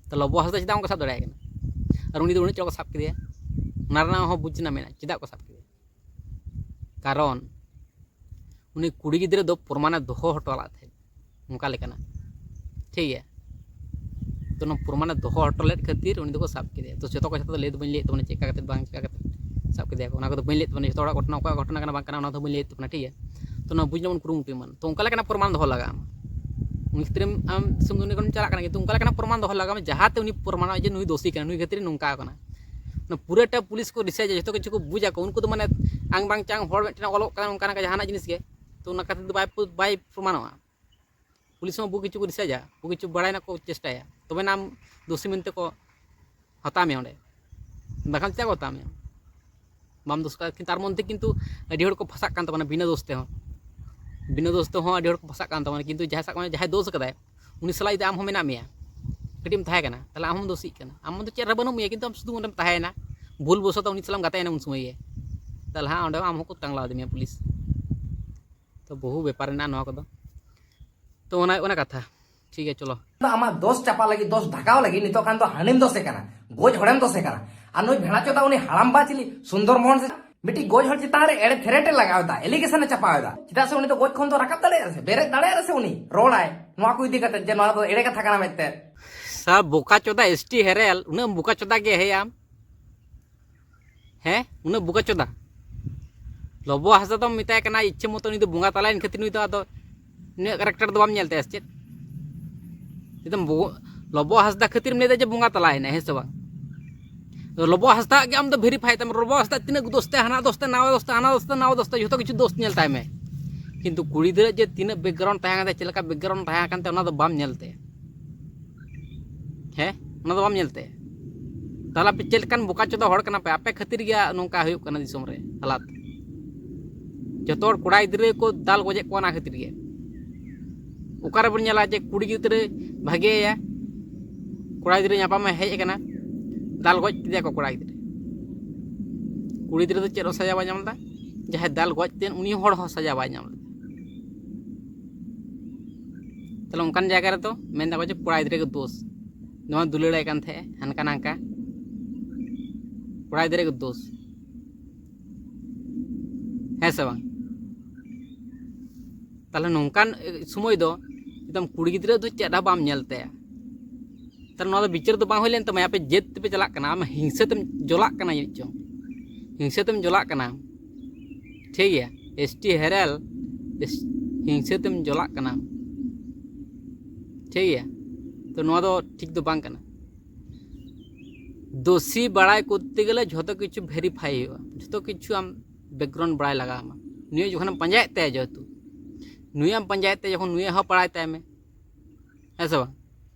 ᱛᱚ ᱞᱚᱵᱚ ᱦᱟᱸᱥᱫᱟ ᱪᱮᱫᱟᱜ ᱵᱟᱝᱠᱚ ᱥᱟᱵ ᱫᱟᱲᱮᱭᱟᱭ ᱠᱟᱱᱟ? ᱟᱨ ᱩᱱᱤ ᱫᱚ ᱩᱱᱟᱹᱜ ᱪᱚᱨᱚᱠ ᱠᱚ ᱥᱟᱵ ᱠᱮᱫᱮᱭᱟ, ᱚᱱᱟ ᱨᱮᱱᱟᱜ ᱦᱚᱸ ᱵᱩᱡᱽ ᱨᱮᱱᱟᱜ ᱢᱮᱱᱟᱜᱼᱟ ᱪᱮᱫᱟᱜ ᱠᱚ ᱥᱟᱵ ᱠᱮᱫᱮᱭᱟ᱾ ᱠᱟᱨᱚᱱ ᱩᱱᱤ ᱠᱩᱲᱤ ᱜᱤᱫᱽᱨᱟᱹ ᱫᱚ ᱯᱨᱚᱢᱟᱱᱮ ᱫᱚᱦᱚ ᱦᱚᱴᱚ ᱞᱮᱫ ᱛᱟᱦᱮᱸᱫ, ᱚᱱᱠᱟ ᱞᱮᱠᱟᱱᱟᱜ᱾ ᱴᱷᱤᱠ ᱜᱮᱭᱟ, ᱛᱚ ᱱᱚᱣᱟ ᱯᱨᱚᱢᱟᱱᱮ ᱫᱚᱦᱚ ᱦᱚᱴᱚ ᱞᱮᱫ ᱠᱷᱟᱹᱛᱤᱨ ᱩᱱᱤ ᱫᱚᱠᱚ ᱥᱟᱵ ᱠᱮᱫᱮᱭᱟ᱾ ᱛᱚ ᱡᱚᱛᱚ ᱠᱚ ᱡᱚᱛᱚ ᱫᱚ ᱞᱟᱹᱭ ᱫᱚ ᱵᱟᱹᱧ ᱞᱟᱹᱭᱮᱫ ᱛᱟᱵᱚᱱᱟ ᱪᱮᱫ ᱞᱮᱠᱟ ᱠᱟᱛᱮ ᱵᱟᱝ ᱪᱮᱠᱟ ᱠᱟᱛᱮ ᱥᱟᱵ ᱠᱮᱫᱮᱭᱟ ᱠᱚ, ᱚᱱᱟ ᱠᱚᱫᱚ ᱵᱟᱹᱧ ᱞᱟᱹᱭᱮᱫ ᱛᱟᱵᱚᱱᱟ᱾ ᱡᱚᱛᱚ ᱦᱚᱲᱟᱜ ᱜᱷᱚᱴᱚᱱᱟ, ᱚᱠᱚᱭᱟᱜ ᱜᱷᱚᱴᱚᱱᱟ ᱠᱟᱱᱟ ᱵᱟᱝ ᱠᱟᱱᱟ, ᱚᱱᱟ ᱫᱚ ᱵᱟᱹᱧ ᱞᱟᱹᱭᱮᱫ ᱛᱟᱵᱚᱱᱟ᱾ ᱴᱷᱤᱠ ᱜᱮᱭᱟ, ᱛᱚ ᱱᱚᱣᱟ ᱵᱩᱡᱽ ᱨᱮᱱᱟᱜ ᱵᱚᱱ ᱠᱩᱨᱩᱢᱩᱴᱩᱭ ᱢᱟ᱾ ᱛᱚ ᱚᱱᱠᱟ ᱞᱮᱠᱟᱱᱟᱜ ᱯᱨᱚᱢᱟᱱ ᱫᱚᱦᱚ ᱞᱟᱜᱟᱜᱼᱟ᱾ ᱩᱱᱤ ᱠᱷᱮᱛᱨᱮ ᱟᱢ ᱫᱤᱥᱚᱢ ᱫᱩᱱᱤᱭᱟᱹ ᱠᱷᱚᱱᱮᱢ ᱪᱟᱞᱟᱜ ᱠᱟᱱᱟ, ᱠᱤᱱᱛᱩ ᱚᱱᱠᱟ ᱞᱮᱠᱟᱱᱟᱜ ᱯᱨᱚᱢᱟᱱ ᱫᱚᱦᱚ ᱞᱟᱜᱟᱣ ᱢᱮ, ᱡᱟᱦᱟᱸᱛᱮ ᱩᱱᱤ ᱯᱨᱚᱢᱟᱱᱚᱜᱼᱟ ᱡᱮ ᱱᱩᱭ ᱫᱳᱥᱤ ᱠᱟᱱᱟ, ᱱᱩᱭ ᱠᱷᱟᱹᱛᱤᱨ ᱱᱚᱝᱠᱟ ᱠᱟᱱᱟ᱾ ᱚᱱᱟ ᱯᱩᱨᱟᱹᱴᱟ ᱯᱩᱞᱤᱥ ᱠᱚ ᱨᱤᱥᱟᱨᱪᱟ, ᱡᱚᱛᱚ ᱠᱤᱪᱷᱩ ᱠᱚ ᱵᱩᱡᱟ ᱠᱚ᱾ ᱩᱱᱠᱩ ᱫᱚ ᱢᱟᱱᱮ ᱟᱝ ᱵᱟᱝ ᱪᱟᱝ ᱦᱚᱲ ᱢᱤᱫᱴᱮᱱ ᱚᱞᱚᱜ ᱠᱟᱱᱟ ᱚᱱᱠᱟᱱᱟᱜ ᱡᱟᱦᱟᱱᱟᱜ ᱡᱤᱱᱤᱥ ᱜᱮ, ᱛᱚ ᱚᱱᱟ ᱠᱷᱟᱹᱛᱤᱨ ᱫᱚ ᱵᱟᱭ ᱯᱩ-, ᱵᱟᱭ ᱯᱨᱚᱢᱟᱱᱚᱜᱼᱟ᱾ ᱯᱩᱞᱤᱥ ᱦᱚᱸ ᱵᱩᱦᱩ ᱠᱤᱪᱷᱩ ᱠᱚ ᱨᱤᱥᱟᱨᱪᱟ, ᱵᱩᱦᱩ ᱠᱤᱪᱷᱩ ᱵᱟᱲᱟᱭ ᱨᱮᱱᱟᱜ ᱠᱚ ᱪᱮᱥᱴᱟᱭᱟ, ᱛᱚᱵᱮ ᱱᱟ ᱟᱢ ᱫᱳᱥᱤ ᱢᱮᱱᱛᱮ ᱠᱚ ᱦᱟᱛᱟᱣ ᱢᱮᱭᱟ ᱚᱸᱰᱮ, ᱵᱟᱠᱷᱟᱱ ᱪᱮᱫᱟᱜ ᱠᱚ ᱦᱟᱛᱟᱣ ᱢᱮᱭᱟ? ᱵᱟᱢ ᱫᱳᱥ ᱠᱟᱜᱼᱟ᱾ ᱠᱤᱱᱛᱩ ᱛᱟᱨ ᱢᱚᱫᱽᱫᱷᱮ ᱠᱤᱱᱛᱩ ᱟᱹᱰᱤ ᱦᱚᱲ ᱠᱚ ᱯᱷᱟᱸᱥᱟᱜ ᱠᱟᱱ ᱛᱟᱵᱚᱱᱟ ᱵᱤᱱᱟᱹ ᱫᱳᱥ ᱛᱮᱦᱚᱸ, ᱵᱤᱱᱟᱹ ᱫᱳᱥ ᱛᱮᱦᱚᱸ ᱟᱹᱰᱤ ᱦᱚᱲ ᱠᱚ ᱯᱷᱟᱸᱥᱟᱜ ᱠᱟᱱ ᱛᱟᱵᱚᱱᱟ᱾ ᱠᱤᱱᱛᱩ ᱡᱟᱦᱟᱸᱭ ᱥᱟᱵ ᱠᱟᱜ ᱢᱮ ᱡᱟᱦᱟᱸᱭ ᱫᱳᱥ ᱠᱟᱫᱟᱭ, ᱩᱱᱤ ᱥᱟᱞᱟᱜ ᱡᱩᱫᱤ ᱟᱢ ᱦᱚᱸ ᱢᱮᱱᱟᱜ ᱢᱮᱭᱟ, ᱠᱟᱹᱴᱤᱡ ᱮᱢ ᱛᱟᱦᱮᱸ ᱠᱟᱱᱟ, ᱛᱟᱦᱚᱞᱮ ᱟᱢ ᱦᱚᱸᱢ ᱫᱳᱥᱤᱜ ᱠᱟᱱᱟ᱾ ᱟᱢ ᱫᱚ ᱪᱮᱫ ᱨᱮ ᱵᱟᱹᱱᱩᱜ ᱢᱮᱭᱟ, ᱠᱤᱱᱛᱩ ᱟᱢ ᱥᱩᱫᱷᱩ ᱚᱸᱰᱮᱢ ᱛᱟᱦᱮᱸᱭᱮᱱᱟ, ᱵᱷᱩᱞ ᱵᱚᱥᱚᱛᱚ ᱩᱱᱤ ᱥᱟᱞᱟᱜ ᱮᱢ ᱜᱟᱛᱮᱭᱮᱱᱟ ᱩᱱ ᱥᱚᱢᱚᱭ ᱜᱮ, ᱛᱟᱦᱚᱞᱮ ᱦᱟᱸᱜ ᱚᱸᱰᱮ ᱟᱢ ᱦᱚᱸᱠᱚ ᱛᱟᱝᱞᱟ ᱟᱫᱮ ᱢᱮᱭᱟ ᱯᱩᱞᱤᱥ᱾ ᱛᱚ ᱵᱚᱦᱩ ᱵᱮᱯᱟᱨ ᱢᱮᱱᱟᱜᱼᱟ ᱱᱚᱣᱟ ᱠᱚᱫᱚ᱾ ᱛᱚ ᱚᱱᱟ ᱚᱱᱟ ᱠᱟᱛᱷᱟ᱾ ᱴᱷᱤᱠ ᱜᱮᱭᱟ, ᱪᱚᱞᱚ᱾ ᱟᱢᱟᱜ ᱫᱳᱥ ᱪᱟᱯᱟ ᱞᱟᱹᱜᱤᱫ, ᱫᱳᱥ ᱰᱷᱟᱠᱟᱣ ᱞᱟᱹᱜᱤᱫ ᱱᱤᱛᱚᱜ ᱠᱷᱟᱱ ᱫᱚ ᱦᱟᱹᱱᱤᱢ ᱫᱳᱥᱮ ᱠᱟᱱᱟ, ᱜᱚᱡ ᱦᱚᱲᱮᱢ ᱫᱳᱥᱮ ᱠᱟᱱᱟ᱾ ᱟᱨ ᱱᱩᱭ ᱵᱷᱮᱲᱟ ᱪᱚᱫᱟ ᱩᱱᱤ ᱦᱟᱲᱟᱢᱵᱟ ᱪᱤᱞᱤ ᱥᱩᱱᱫᱚᱨ ᱢᱳᱦᱚᱱ ᱥᱮ ᱢᱤᱫᱴᱤᱡ ᱜᱚᱡ ᱦᱚᱲ ᱪᱮᱛᱟᱱ ᱨᱮ ᱮᱲᱮ ᱛᱷᱨᱮᱴ ᱮ ᱞᱟᱜᱟᱣ ᱮᱫᱟ, ᱮᱞᱤᱜᱮᱥᱚᱱ ᱮ ᱪᱟᱯᱟᱣ ᱮᱫᱟ᱾ ᱪᱮᱫᱟᱜ ᱥᱮ ᱩᱱᱤ ᱫᱚ ᱜᱚᱡ ᱠᱷᱚᱱ ᱫᱚ ᱨᱟᱠᱟᱵ ᱫᱟᱲᱮᱭᱟᱜᱼᱟ ᱥᱮ, ᱵᱮᱨᱮᱫ ᱫᱟᱲᱮᱭᱟᱜᱼᱟ ᱥᱮ ᱩᱱᱤ ᱨᱚᱲᱟᱭ ᱱᱚᱣᱟ ᱠᱚ ᱤᱫᱤ ᱠᱟᱛᱮ ᱡᱮ ᱱᱚᱣᱟ ᱫᱚ ᱮᱲᱮ ᱠᱟᱛᱷᱟ ᱠᱟᱱᱟ ᱢᱮᱱᱛᱮ? ᱥᱟ ᱵᱚᱠᱟ ᱪᱚᱫᱟ ᱮᱥ ᱴᱤ ᱦᱮᱨᱮᱞ, ᱩᱱᱟᱹᱜ ᱮᱢ ᱵᱚᱠᱟ ᱪᱚᱫᱟ ᱜᱮ ᱦᱮᱸ ᱟᱢ? ᱦᱮᱸ, ᱩᱱᱟᱹᱜ ᱵᱚᱠᱟ ᱪᱚᱫᱟ? ᱞᱚᱵᱚ ᱦᱟᱸᱥᱫᱟ ᱫᱚᱢ ᱢᱮᱛᱟᱭ ᱠᱟᱱᱟ ᱤᱪᱪᱷᱟᱹ ᱢᱚᱛᱚ ᱩᱱᱤ ᱫᱚ ᱵᱚᱸᱜᱟ ᱛᱟᱞᱟᱭᱮᱱ ᱠᱷᱟᱹᱛᱤᱨ ᱱᱩᱭ ᱫᱚ ᱟᱫᱚ ᱱᱩᱭᱟᱜ ᱠᱮᱨᱮᱠᱴᱟᱨ ᱫᱚ ᱵᱟᱢ ᱧᱮᱞ ᱛᱟᱭᱟ ᱥᱮ ᱪᱮᱫ? ᱪᱮᱫ ᱮᱢ ᱵᱚ-, ᱞᱚᱵᱚ ᱦᱟᱸᱥᱫᱟ ᱠᱷᱟᱹᱛᱤᱨ ᱮᱢ ᱞᱟᱹᱭᱫᱟ ᱡᱮ ᱵᱚᱸᱜᱟ ᱛᱟᱞᱟᱭᱮᱱᱟᱭ, ᱦᱮᱸ ᱥᱮ ᱵᱟᱝ? ᱞᱚᱵᱚ ᱦᱟᱸᱥᱫᱟ ᱜᱮ ᱟᱢ ᱫᱚ ᱵᱷᱮᱨᱤᱯᱷᱟᱭ ᱛᱟᱢ, ᱞᱚᱵᱚ ᱦᱟᱸᱥᱫᱟ ᱛᱤᱱᱟᱹᱜ ᱫᱳᱥ ᱛᱟᱭ, ᱦᱟᱱᱟ ᱫᱳᱥ ᱛᱟᱭ, ᱱᱟᱣᱟ ᱫᱳᱥ ᱛᱟᱭ, ᱦᱟᱱᱟ ᱫᱳᱥ ᱛᱟᱭ, ᱱᱟᱣᱟ ᱫᱳᱥ ᱛᱟᱭ, ᱡᱚᱛᱚ ᱠᱤᱪᱷᱩ ᱫᱳᱥ ᱧᱮᱞ ᱛᱟᱭ ᱢᱮ᱾ ᱠᱤᱱᱛᱩ ᱠᱩᱲᱤ ᱜᱤᱫᱽᱨᱟᱹ ᱡᱮ ᱛᱤᱱᱟᱹᱜ ᱵᱮᱠᱜᱨᱟᱣᱩᱱᱰ ᱛᱟᱦᱮᱸ ᱠᱟᱱ ᱛᱟᱭᱟ, ᱪᱮᱫ ᱞᱮᱠᱟ ᱵᱮᱠᱜᱨᱟᱣᱩᱱᱰ ᱛᱟᱦᱮᱸ ᱠᱟᱱ ᱛᱟᱭᱟ, ᱚᱱᱟ ᱫᱚ ᱵᱟᱢ ᱧᱮᱞ ᱛᱟᱭᱟ᱾ ᱦᱮᱸ, ᱚᱱᱟ ᱫᱚ ᱵᱟᱢ ᱧᱮᱞ ᱛᱟᱭᱟ᱾ ᱛᱟᱦᱚᱞᱮ ᱟᱯᱮ ᱪᱮᱫ ᱞᱮᱠᱟᱱ ᱵᱚᱠᱟ ᱪᱚᱫᱟ ᱦᱚᱲ ᱠᱟᱱᱟ ᱯᱮ? ᱟᱯᱮ ᱠᱷᱟᱹᱛᱤᱨ ᱜᱮ ᱱᱚᱝᱠᱟ ᱦᱩᱭᱩᱜ ᱠᱟᱱᱟ ᱫᱤᱥᱚᱢ ᱨᱮ ᱦᱟᱞᱟᱛ᱾ ᱡᱚᱛᱚ ᱦᱚᱲ ᱠᱚᱲᱟ ᱜᱤᱫᱽᱨᱟᱹ ᱠᱚ ᱫᱟᱞ ᱜᱚᱡᱮᱫ ᱠᱚᱣᱟ ᱚᱱᱟ ᱠᱷᱟᱹᱛᱤᱨ ᱜᱮ᱾ ᱚᱠᱟᱨᱮ ᱵᱚᱱ ᱧᱮᱞᱟ ᱡᱮ ᱠᱩᱲᱤ ᱜᱤᱫᱽᱨᱟᱹ ᱵᱷᱟᱜᱮᱭᱟ, ᱠᱚᱲᱟ ᱜᱤᱫᱽᱨᱟᱹ ᱧᱟᱯᱟᱢᱮ ᱦᱮᱡ ᱟᱠᱟᱱᱟ, ᱫᱟᱞ ᱜᱚᱡ ᱠᱮᱫᱮᱭᱟ ᱠᱚ ᱠᱚᱲᱟ ᱜᱤᱫᱽᱨᱟᱹ᱾ ᱠᱩᱲᱤ ᱜᱤᱫᱽᱨᱟᱹ ᱫᱚ ᱪᱮᱫ ᱦᱚᱸ ᱥᱟᱡᱟ ᱵᱟᱭ ᱧᱟᱢ ᱞᱮᱫᱟ᱾ ᱡᱟᱦᱟᱸᱭ ᱫᱟᱞ ᱜᱚᱡ ᱛᱮ, ᱩᱱᱤ ᱦᱚᱲ ᱦᱚᱸ ᱥᱟᱡᱟ ᱵᱟᱭ ᱧᱟᱢ ᱞᱮᱫᱟ᱾ ᱛᱟᱦᱞᱮ ᱚᱱᱠᱟᱱ ᱡᱟᱭᱜᱟ ᱨᱮᱫᱚ ᱢᱮᱱ ᱫᱟᱠᱚ ᱡᱮ ᱠᱚᱲᱟ ᱜᱤᱫᱽᱨᱟᱹ ᱜᱮ ᱫᱳᱥ, ᱱᱚᱣᱟ ᱫᱩᱞᱟᱹᱲᱟᱭ ᱠᱟᱱ ᱛᱟᱦᱮᱸᱜᱼᱟ ᱦᱟᱱᱠᱟ ᱱᱟᱝᱠᱟ, ᱠᱚᱲᱟ ᱜᱤᱫᱽᱨᱟᱹ ᱜᱮ ᱫᱳᱥ᱾ ᱦᱮᱸ ᱥᱮ ᱵᱟᱝ? ᱛᱟᱦᱞᱮ ᱱᱚᱝᱠᱟᱱ ᱥᱚᱢᱚᱭ ᱫᱚ ᱮᱠᱫᱚᱢ ᱠᱩᱲᱤ ᱜᱤᱫᱽᱨᱟᱹ ᱫᱚ ᱪᱮᱫ ᱦᱚᱸ ᱵᱟᱢ ᱧᱮᱞ ᱛᱟᱭᱟ᱾ ᱛᱟᱦᱞᱮ ᱱᱚᱣᱟ ᱫᱚ ᱵᱤᱪᱟᱹᱨ ᱫᱚ ᱵᱟᱝ ᱦᱩᱭ ᱞᱮᱱ ᱛᱟᱢᱟ᱾ ᱟᱯᱮ ᱡᱟᱹᱛ ᱛᱮᱯᱮ ᱪᱟᱞᱟᱜ ᱠᱟᱱᱟ, ᱟᱢ ᱦᱤᱝᱥᱟᱹ ᱛᱮᱢ ᱡᱚᱞᱟᱜ ᱠᱟᱱᱟ ᱡᱟᱹᱱᱤᱡ ᱪᱚᱝ, ᱦᱤᱝᱥᱟᱹ ᱛᱮᱢ ᱡᱚᱞᱟᱜ ᱠᱟᱱᱟ᱾ ᱴᱷᱤᱠ ᱜᱮᱭᱟ, ᱮᱥ ᱴᱤ ᱦᱮᱨᱮᱞ, ᱦᱤᱝᱥᱟᱹ ᱛᱮᱢ ᱡᱚᱞᱟᱜ ᱠᱟᱱᱟ᱾ ᱴᱷᱤᱠ ᱜᱮᱭᱟ, ᱛᱚ ᱱᱚᱣᱟ ᱫᱚ ᱴᱷᱤᱠ ᱫᱚ ᱵᱟᱝ ᱠᱟᱱᱟ᱾ ᱫᱳᱥᱤ ᱵᱟᱲᱟᱭ ᱠᱚᱨᱛᱮ ᱜᱮᱞᱮ ᱡᱷᱚᱛᱚ ᱠᱤᱪᱷᱩ ᱵᱷᱮᱨᱤᱯᱷᱟᱭ ᱦᱩᱭᱩᱜᱼᱟ, ᱡᱷᱚᱛᱚ ᱠᱤᱪᱷᱩ ᱟᱢ ᱵᱮᱠᱜᱨᱟᱣᱩᱱᱰ ᱵᱟᱲᱟᱭ ᱞᱟᱜᱟᱣ ᱟᱢᱟ᱾ ᱱᱩᱭ ᱡᱚᱠᱷᱚᱱᱮᱢ ᱯᱟᱸᱡᱟᱭᱮᱫ ᱛᱟᱭᱟ, ᱡᱮᱦᱮᱛᱩ ᱱᱩᱭᱮᱢ ᱯᱟᱸᱡᱟᱭᱮᱫ ᱛᱟᱭᱟ, ᱡᱚᱠᱷᱚᱱ ᱱᱩᱭᱟᱜ ᱦᱚᱸ ᱵᱟᱲᱟᱭ ᱛᱟᱭ ᱢᱮ, ᱦᱮᱸ ᱥᱮ ᱵᱟᱝ?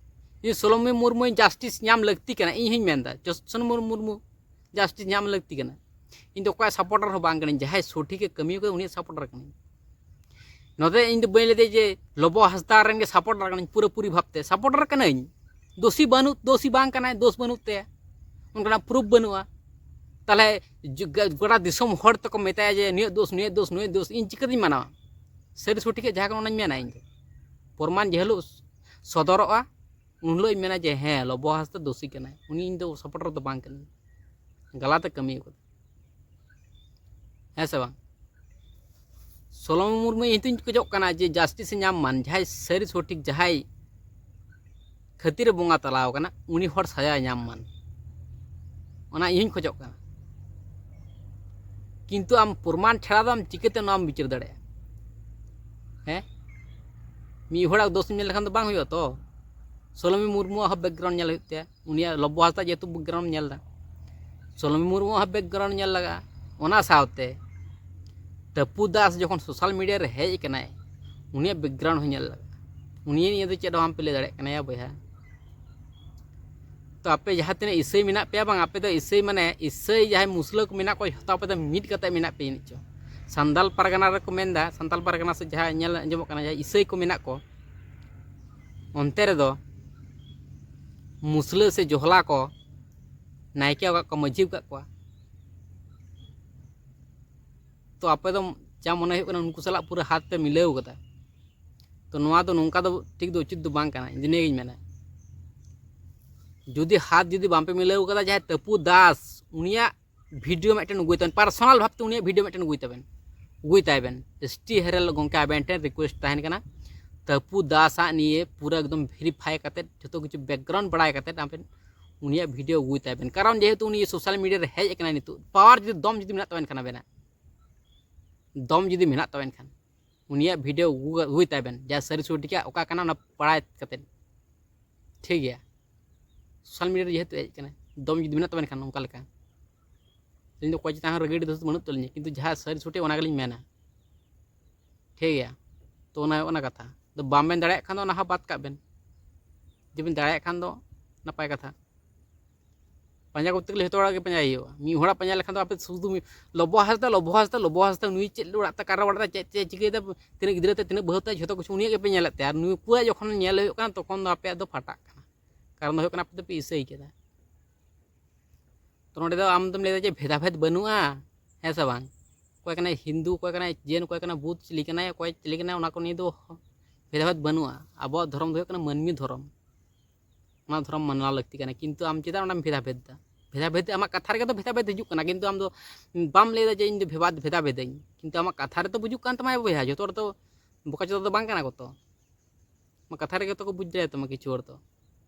ᱤᱧ ᱥᱳᱞᱳᱢᱤ ᱢᱩᱨᱢᱩ ᱡᱟᱥᱴᱤᱥ ᱧᱟᱢ ᱞᱟᱹᱠᱛᱤ ᱠᱟᱱᱟ, ᱤᱧ ᱦᱚᱸᱧ ᱢᱮᱱᱫᱟ ᱥᱳᱞᱳᱢᱤ ᱢᱩᱨᱢᱩ ᱡᱟᱥᱴᱤᱥ ᱧᱟᱢ ᱞᱟᱹᱠᱛᱤ ᱠᱟᱱᱟ᱾ ᱤᱧ ᱫᱚ ᱚᱠᱚᱭᱟᱜ ᱥᱟᱯᱳᱨᱴᱟᱨ ᱦᱚᱸ ᱵᱟᱝ ᱠᱟᱹᱱᱟᱹᱧ, ᱡᱟᱦᱟᱸᱭ ᱥᱚᱴᱷᱤᱠᱮ ᱠᱟᱹᱢᱤ ᱠᱟᱫᱟ ᱩᱱᱤᱭᱟᱜ ᱥᱟᱯᱳᱨᱴᱟᱨ ᱠᱟᱹᱱᱟᱹᱧ᱾ ᱱᱚᱛᱮ ᱤᱧ ᱫᱚ ᱵᱟᱹᱧ ᱞᱟᱹᱭᱫᱟ ᱡᱮ ᱞᱚᱵᱚ ᱦᱟᱸᱥᱫᱟ ᱨᱮᱱ ᱜᱮ ᱥᱟᱯᱳᱨᱴᱟᱨ ᱠᱟᱹᱱᱟᱹᱧ, ᱯᱩᱨᱟᱹᱯᱩᱨᱤ ᱵᱷᱟᱵᱽᱛᱮ ᱥᱟᱯᱳᱨᱴᱟᱨ ᱠᱟᱹᱱᱟᱹᱧ᱾ ᱫᱳᱥᱤ ᱵᱟᱹᱱᱩᱜ, ᱫᱳᱥᱤ ᱵᱟᱝ ᱠᱟᱱᱟᱭ, ᱫᱳᱥ ᱵᱟᱹᱱᱩᱜ ᱛᱟᱭᱟ, ᱚᱱᱠᱟᱱᱟᱜ ᱯᱨᱩᱯᱷ ᱵᱟᱹᱱᱩᱜᱼᱟ᱾ ᱛᱟᱦᱞᱮ ᱡᱩ-, ᱜᱟ-, ᱜᱚᱴᱟ ᱫᱤᱥᱚᱢ ᱦᱚᱲ ᱛᱮᱠᱚ ᱢᱮᱛᱟᱭᱟ ᱡᱮ ᱱᱩᱭᱟᱜ ᱫᱳᱥ, ᱱᱩᱭᱟᱜ ᱫᱳᱥ, ᱱᱩᱭᱟᱜ ᱫᱳᱥ, ᱤᱧ ᱪᱤᱠᱟᱹᱛᱤᱧ ᱢᱟᱱᱟᱣᱟ? ᱥᱟᱹᱨᱤ ᱥᱚᱴᱷᱤᱠᱟᱜ ᱡᱟᱦᱟᱸ ᱠᱟᱱᱟ ᱚᱱᱟᱧ ᱢᱮᱱᱟ ᱤᱧ ᱫᱚ᱾ ᱯᱨᱚᱢᱟᱱ ᱡᱮ ᱦᱤᱞᱳᱜ ᱥᱚᱫᱚᱨᱚᱜᱼᱟ, ᱩᱱ ᱦᱤᱞᱳᱜ ᱤᱧ ᱢᱮᱱᱟ ᱡᱮ ᱦᱮᱸ, ᱞᱚᱵᱚ ᱦᱟᱸᱥᱫᱟ ᱫᱳᱥᱤ ᱠᱟᱱᱟᱭ, ᱩᱱᱤ ᱤᱧ ᱫᱚ ᱥᱟᱯᱳᱨᱴᱟᱨ ᱫᱚ ᱵᱟᱝ ᱠᱟᱹᱱᱟᱹᱧ, ᱜᱟᱞᱟᱛᱮ ᱠᱟᱹᱢᱤ ᱠᱟᱫᱟ᱾ ᱦᱮᱸ ᱥᱮ ᱵᱟᱝ? ᱥᱳᱞᱳᱢᱤ ᱢᱩᱨᱢᱩ ᱤᱧ ᱦᱚᱸᱧ ᱠᱷᱚᱡᱚᱜ ᱠᱟᱱᱟ ᱡᱮ ᱡᱟᱥᱴᱤᱥ ᱮ ᱧᱟᱢ ᱢᱟᱱ, ᱡᱟᱦᱟᱸᱭ ᱥᱟᱹᱨᱤ ᱥᱚᱴᱷᱤᱠ, ᱡᱟᱦᱟᱸᱭ ᱠᱷᱟᱹᱛᱤᱨ ᱮ ᱵᱚᱸᱜᱟ ᱛᱟᱞᱟᱣ ᱠᱟᱱᱟ, ᱩᱱᱤ ᱦᱚᱲ ᱥᱟᱡᱟᱭ ᱧᱟᱢ ᱢᱟᱱ, ᱚᱱᱟ ᱤᱧ ᱦᱚᱸᱧ ᱠᱷᱚᱡᱚᱜ ᱠᱟᱱᱟ᱾ ᱠᱤᱱᱛᱩ ᱟᱢ ᱯᱨᱚᱢᱟᱱ ᱪᱷᱟᱲᱟ ᱫᱚ ᱟᱢ ᱪᱤᱠᱟᱹᱛᱮ ᱱᱚᱣᱟᱢ ᱵᱤᱪᱟᱹᱨ ᱫᱟᱲᱮᱭᱟᱜᱼᱟ? ᱦᱮᱸ, ᱢᱤᱫ ᱦᱚᱲᱟᱜ ᱫᱳᱥ ᱧᱮᱞ ᱞᱮᱠᱷᱟᱱ ᱫᱚ ᱵᱟᱝ ᱦᱩᱭᱩᱜᱼᱟ ᱛᱚ᱾ ᱥᱳᱞᱳᱢᱤ ᱢᱩᱨᱢᱩᱣᱟᱜ ᱦᱚᱸ ᱵᱮᱠᱜᱨᱟᱣᱩᱱᱰ ᱧᱮᱞ ᱦᱩᱭᱩᱜ ᱛᱟᱭᱟ, ᱩᱱᱤᱭᱟᱜ ᱞᱚᱵᱚ ᱦᱟᱸᱥᱫᱟ ᱡᱮᱦᱮᱛᱩ ᱵᱮᱠᱜᱨᱟᱣᱩᱱᱰ ᱧᱮᱞ ᱮᱫᱟ, ᱥᱳᱞᱳᱢᱤ ᱢᱩᱨᱢᱩᱣᱟᱜ ᱦᱚᱸ ᱵᱮᱠᱜᱨᱟᱣᱩᱱᱰ ᱧᱮᱞ ᱞᱟᱜᱟᱜᱼᱟ᱾ ᱚᱱᱟ ᱥᱟᱶᱛᱮ ᱴᱟᱹᱯᱩ ᱫᱟᱥ ᱡᱚᱠᱷᱚᱱ ᱥᱳᱥᱟᱞ ᱢᱤᱰᱤᱭᱟ ᱨᱮ ᱦᱮᱡ ᱟᱠᱟᱱᱟᱭ, ᱩᱱᱤᱭᱟᱜ ᱵᱮᱠᱜᱨᱟᱣᱩᱱᱰ ᱦᱚᱸ ᱧᱮᱞ ᱞᱟᱜᱟᱜᱼᱟ᱾ ᱩᱱᱤ ᱱᱤᱭᱮ ᱫᱚ ᱪᱮᱫ ᱦᱚᱸ ᱵᱟᱢ ᱯᱮ ᱞᱟᱹᱭ ᱫᱟᱲᱮᱭᱟᱜ ᱠᱟᱱᱟ ᱭᱟ ᱵᱚᱭᱦᱟ᱾ ᱛᱚ ᱟᱯᱮ ᱡᱟᱦᱟᱸ ᱛᱤᱱᱟᱹᱜ ᱤᱥᱟᱹᱭ ᱢᱮᱱᱟᱜ ᱯᱮᱭᱟ ᱵᱟᱝ, ᱟᱯᱮ ᱫᱚ ᱤᱥᱟᱹᱭ ᱢᱟᱱᱮ ᱤᱥᱟᱹᱭ ᱡᱟᱦᱟᱸᱭ ᱢᱩᱥᱞᱟᱹ ᱠᱚ ᱢᱮᱱᱟᱜ ᱠᱚᱣᱟ, ᱡᱷᱚᱛᱚ ᱟᱯᱮ ᱫᱚ ᱢᱤᱫ ᱠᱟᱛᱮ ᱢᱮᱱᱟᱜ ᱯᱮᱭᱟ ᱡᱟᱹᱱᱤᱡ ᱪᱚ᱾ ᱥᱟᱱᱛᱟᱞ ᱯᱟᱨᱜᱟᱱᱟ ᱨᱮᱠᱚ ᱢᱮᱱᱫᱟ, ᱥᱟᱱᱛᱟᱞ ᱯᱟᱨᱜᱟᱱᱟ ᱥᱮ ᱡᱟᱦᱟᱸ ᱧᱮᱞ ᱟᱸᱡᱚᱢᱚᱜ ᱠᱟᱱᱟ, ᱡᱟᱦᱟᱸᱭ ᱤᱥᱟᱹᱭ ᱠᱚ ᱢᱮᱱᱟᱜ ᱠᱚ, ᱚᱱᱛᱮ ᱨᱮᱫᱚ ᱢᱩᱥᱞᱟᱹ ᱥᱮ ᱡᱚᱦᱞᱟ ᱠᱚ ᱱᱟᱭᱠᱮ ᱟᱠᱟᱫ ᱠᱚᱣᱟ, ᱢᱟᱹᱡᱷᱤ ᱟᱠᱟᱫ ᱠᱚᱣᱟ᱾ ᱛᱚ ᱟᱯᱮ ᱫᱚ ᱡᱟ ᱢᱚᱱᱮ ᱦᱩᱭᱩᱜ ᱠᱟᱱᱟ ᱩᱱᱠᱩ ᱥᱟᱞᱟᱜ ᱯᱩᱨᱟᱹ ᱦᱟᱛ ᱯᱮ ᱢᱤᱞᱟᱹᱣ ᱠᱟᱫᱟ᱾ ᱛᱚ ᱱᱚᱣᱟ ᱫᱚ ᱱᱚᱝᱠᱟ ᱫᱚ ᱴᱷᱤᱠ ᱫᱚ ᱩᱪᱤᱛ ᱫᱚ ᱵᱟᱝ ᱠᱟᱱᱟ, ᱤᱧ ᱫᱚ ᱱᱤᱭᱟᱹᱜᱤᱧ ᱢᱮᱱᱟ᱾ ᱡᱩᱫᱤ ᱦᱟᱛ ᱡᱩᱫᱤ ᱵᱟᱝ ᱯᱮ ᱢᱤᱞᱟᱹᱣ ᱠᱟᱫᱟ, ᱡᱟᱦᱟᱸᱭ ᱛᱟᱹᱯᱩ ᱫᱟᱥ, ᱩᱱᱤᱭᱟᱜ ᱵᱷᱤᱰᱤᱭᱳ ᱢᱤᱫᱴᱮᱱ ᱟᱹᱜᱩᱭ ᱛᱟᱵᱮᱱ, ᱯᱟᱨᱥᱚᱱᱟᱞ ᱵᱷᱟᱵᱽᱛᱮ ᱩᱱᱤᱭᱟᱜ ᱵᱷᱤᱰᱤᱭᱳ ᱢᱤᱫᱴᱮᱱ ᱟᱹᱜᱩᱭ ᱛᱟᱵᱮᱱ, ᱟᱹᱜᱩᱭ ᱛᱟᱭ ᱵᱮᱱ᱾ ᱮᱥ ᱴᱤ ᱦᱮᱨᱮᱞ ᱜᱚᱢᱠᱮ, ᱟᱵᱮᱱ ᱴᱷᱮᱱ ᱨᱤᱠᱩᱭᱮᱥᱴ ᱛᱟᱦᱮᱱ ᱠᱟᱱᱟ, ᱛᱟᱹᱯᱩ ᱫᱟᱥᱟᱜ ᱱᱤᱭᱮ ᱯᱩᱨᱟᱹ ᱮᱠᱫᱚᱢ ᱵᱷᱮᱨᱤᱯᱷᱟᱭ ᱠᱟᱛᱮᱫ, ᱡᱷᱚᱛᱚ ᱠᱤᱪᱷᱩ ᱵᱮᱠᱜᱨᱟᱣᱩᱱᱰ ᱵᱟᱲᱟᱭ ᱠᱟᱛᱮᱫ ᱟᱵᱮᱱ ᱩᱱᱤᱭᱟᱜ ᱵᱷᱤᱰᱤᱭᱳ ᱟᱹᱜᱩᱭ ᱛᱟᱭ ᱵᱮᱱ᱾ ᱠᱟᱨᱚᱱ ᱡᱮᱦᱮᱛᱩ ᱩᱱᱤ ᱥᱳᱥᱟᱞ ᱢᱤᱰᱤᱭᱟ ᱨᱮ ᱦᱮᱡ ᱟᱠᱟᱱᱟᱭ, ᱱᱤᱛᱚᱜ ᱯᱟᱣᱟᱨ ᱡᱩᱫᱤ, ᱫᱚᱢ ᱡᱩᱫᱤ ᱢᱮᱱᱟᱜ ᱛᱟᱵᱮᱱ ᱠᱷᱟᱱ ᱟᱵᱮᱱᱟᱜ, ᱫᱚᱢ ᱡᱩᱫᱤ ᱢᱮᱱᱟᱜ ᱛᱟᱵᱮᱱ ᱠᱷᱟᱱ, ᱩᱱᱤᱭᱟᱜ ᱵᱷᱤᱰᱤᱭᱳ ᱟᱹᱜᱩ, ᱟᱹᱜᱩᱭ ᱛᱟᱭ ᱵᱮᱱ, ᱡᱟ ᱥᱟᱹᱨᱤ ᱥᱚᱴᱷᱤᱠᱟᱜ ᱚᱠᱟ ᱠᱟᱱᱟ ᱚᱱᱟ ᱵᱟᱲᱟᱭ ᱠᱟᱛᱮᱫ᱾ ᱴᱷᱤᱠ ᱜᱮᱭᱟ, ᱥᱳᱥᱟᱞ ᱢᱤᱰᱤᱭᱟ ᱨᱮ ᱡᱮᱦᱮᱛᱩ ᱦᱮᱡ ᱟᱠᱟᱱᱟ, ᱫᱚᱢ ᱡᱩᱫᱤ ᱢᱮᱱᱟᱜ ᱛᱟᱵᱮᱱ ᱠᱷᱟᱱ ᱚᱱᱠᱟ ᱞᱮᱠᱟ, ᱟᱹᱞᱤᱧ ᱫᱚ ᱚᱠᱚᱭ ᱪᱮᱛᱟᱱ ᱦᱚᱸ ᱨᱟᱹᱜᱤ ᱫᱚ ᱵᱟᱹᱱᱩᱜ ᱛᱟᱹᱞᱤᱧᱟ, ᱠᱤᱱᱛᱩ ᱡᱟᱦᱟᱸ ᱥᱟᱹᱨᱤ ᱥᱚᱴᱷᱤᱠ ᱚᱱᱟ ᱜᱮᱞᱤᱧ ᱢᱮᱱᱟ᱾ ᱴᱷᱤᱠ ᱜᱮᱭᱟ, ᱛᱚ ᱚᱱᱟ ᱦᱩᱭᱩᱜ ᱠᱟᱱᱟ ᱠᱟᱛᱷᱟ᱾ ᱟᱫᱚ ᱵᱟᱵᱮᱱ ᱫᱟᱲᱮᱭᱟᱜ ᱠᱷᱟᱱ ᱫᱚ ᱚᱱᱟ ᱦᱚᱸ ᱵᱟᱫ ᱠᱟᱜ ᱵᱮᱱ, ᱡᱩᱫᱤ ᱵᱮᱱ ᱫᱟᱲᱮᱭᱟᱜ ᱠᱷᱟᱱ ᱫᱚ ᱱᱟᱯᱟᱭ ᱠᱟᱛᱷᱟ᱾ ᱯᱟᱸᱡᱟ ᱠᱚᱨᱛᱮ ᱜᱮᱞᱮ ᱡᱷᱚᱛᱚ ᱦᱚᱲᱟᱜ ᱜᱮ ᱯᱟᱸᱡᱟᱭ ᱦᱩᱭᱩᱜᱼᱟ᱾ ᱢᱤᱫ ᱦᱚᱲᱟᱜ ᱯᱟᱸᱡᱟ ᱞᱮᱠᱷᱟᱱ ᱫᱚ ᱟᱯᱮ ᱥᱩᱫᱷᱩ ᱢᱤᱫ ᱞᱚᱵᱚ ᱦᱟᱸᱥᱫᱟ, ᱞᱚᱵᱚ ᱦᱟᱸᱥᱫᱟ, ᱞᱚᱵᱚ ᱦᱟᱸᱥᱫᱟ, ᱱᱩᱭ ᱪᱮᱫ ᱚᱲᱟᱜ ᱛᱟᱭ, ᱚᱠᱟᱨᱮ ᱚᱲᱟᱜ ᱛᱟᱭ, ᱪᱮᱫ, ᱪᱮᱫ ᱪᱤᱠᱟᱹᱭᱮᱫᱟ, ᱛᱤᱱᱟᱹᱜ ᱜᱤᱫᱽᱨᱟᱹ ᱛᱟᱭ, ᱛᱤᱱᱟᱹᱜ ᱵᱟᱹᱦᱩ ᱛᱟᱭ, ᱡᱷᱚᱛᱚ ᱠᱤᱪᱷᱩ ᱩᱱᱤᱭᱟᱜ ᱜᱮᱯᱮ ᱧᱮᱞᱮᱫ ᱛᱟᱭᱟ᱾ ᱟᱨ ᱱᱩᱠᱩᱣᱟᱜ ᱡᱚᱠᱷᱚᱱ ᱧᱮᱞ ᱦᱩᱭᱩᱜ ᱠᱟᱱᱟ, ᱛᱚᱠᱷᱚᱱ ᱫᱚ ᱟᱯᱮᱭᱟᱜ ᱫᱚ ᱯᱷᱟᱴᱟᱜ ᱠᱟᱱᱟ, ᱠᱟᱨᱚᱱ ᱫᱚ ᱦᱩᱭᱩᱜ ᱠᱟᱱᱟ ᱟᱯᱮ ᱫᱚᱯᱮ ᱤᱥᱟᱹᱭ ᱠᱮᱫᱟ᱾ ᱛᱚ ᱱᱚᱸᱰᱮ ᱫᱚ ᱟᱢ ᱫᱚᱢ ᱞᱟᱹᱭᱫᱟ ᱡᱮ ᱵᱷᱮᱫᱟᱵᱷᱮᱫ ᱵᱟᱹᱱᱩᱜᱼᱟ, ᱦᱮᱸ ᱥᱮ ᱵᱟᱝ? ᱚᱠᱚᱭ ᱠᱟᱱᱟᱭ ᱦᱤᱱᱫᱩ, ᱚᱠᱚᱭ ᱠᱟᱱᱟᱭ ᱡᱮᱱ, ᱚᱠᱚᱭ ᱠᱟᱱᱟᱭ ᱵᱩᱫᱷ, ᱪᱤᱞᱤ ᱠᱟᱱᱟᱭ, ᱚᱠᱚᱭ ᱪᱤᱞᱤ ᱠᱟᱱᱟᱭ, ᱚᱱᱟ ᱠᱚ ᱱᱤᱭᱮ ᱫᱚ ᱵᱷᱮᱫᱟᱵᱷᱮᱫ ᱵᱟᱹᱱᱩᱜᱼᱟ᱾ ᱟᱵᱚᱣᱟᱜ ᱫᱷᱚᱨᱚᱢ ᱫᱚ ᱦᱩᱭᱩᱜ ᱠᱟᱱᱟ ᱢᱟᱹᱱᱢᱤ ᱫᱷᱚᱨᱚᱢ, ᱚᱱᱟ ᱫᱷᱚᱨᱚᱢ ᱢᱟᱱᱟᱣ ᱞᱟᱹᱠᱛᱤ ᱠᱟᱱᱟ, ᱠᱤᱱᱛᱩ ᱟᱢ ᱪᱮᱫᱟᱜ ᱚᱱᱟᱢ ᱵᱷᱮᱫᱟᱵᱷᱮᱫ ᱫᱟ? ᱵᱷᱮᱫᱟᱵᱷᱮᱫ, ᱟᱢᱟᱜ ᱠᱟᱛᱷᱟ ᱨᱮᱜᱮ ᱫᱚ ᱵᱷᱮᱫᱟᱵᱷᱮᱫ ᱦᱤᱡᱩᱜ ᱠᱟᱱᱟ, ᱠᱤᱱᱛᱩ ᱟᱢ ᱫᱚ ᱵᱟᱢ ᱞᱟᱹᱭᱫᱟ ᱡᱮ ᱤᱧ ᱫᱚ ᱵᱷᱮᱵᱟᱫ-, ᱵᱷᱮᱫᱟᱵᱷᱮᱫᱟᱹᱧ, ᱠᱤᱱᱛᱩ ᱟᱢᱟᱜ ᱠᱟᱛᱷᱟ ᱨᱮᱛᱚ ᱵᱩᱡᱩᱜ ᱠᱟᱱ ᱛᱟᱢᱟ ᱵᱚᱭᱦᱟ, ᱡᱚᱛᱚ ᱦᱚᱲ ᱫᱚ ᱵᱚᱠᱟ ᱪᱚᱫᱟ ᱫᱚ ᱵᱟᱝ ᱠᱟᱱᱟ ᱠᱚ ᱛᱚ᱾ ᱟᱢᱟᱜ ᱠᱟᱛᱷᱟ ᱨᱮᱜᱮ ᱛᱚ ᱠᱚ ᱵᱩᱡᱽ ᱫᱟᱲᱮᱭᱟᱜ ᱛᱟᱢᱟ ᱠᱤᱪᱷᱩ ᱦᱚᱲ ᱫᱚ,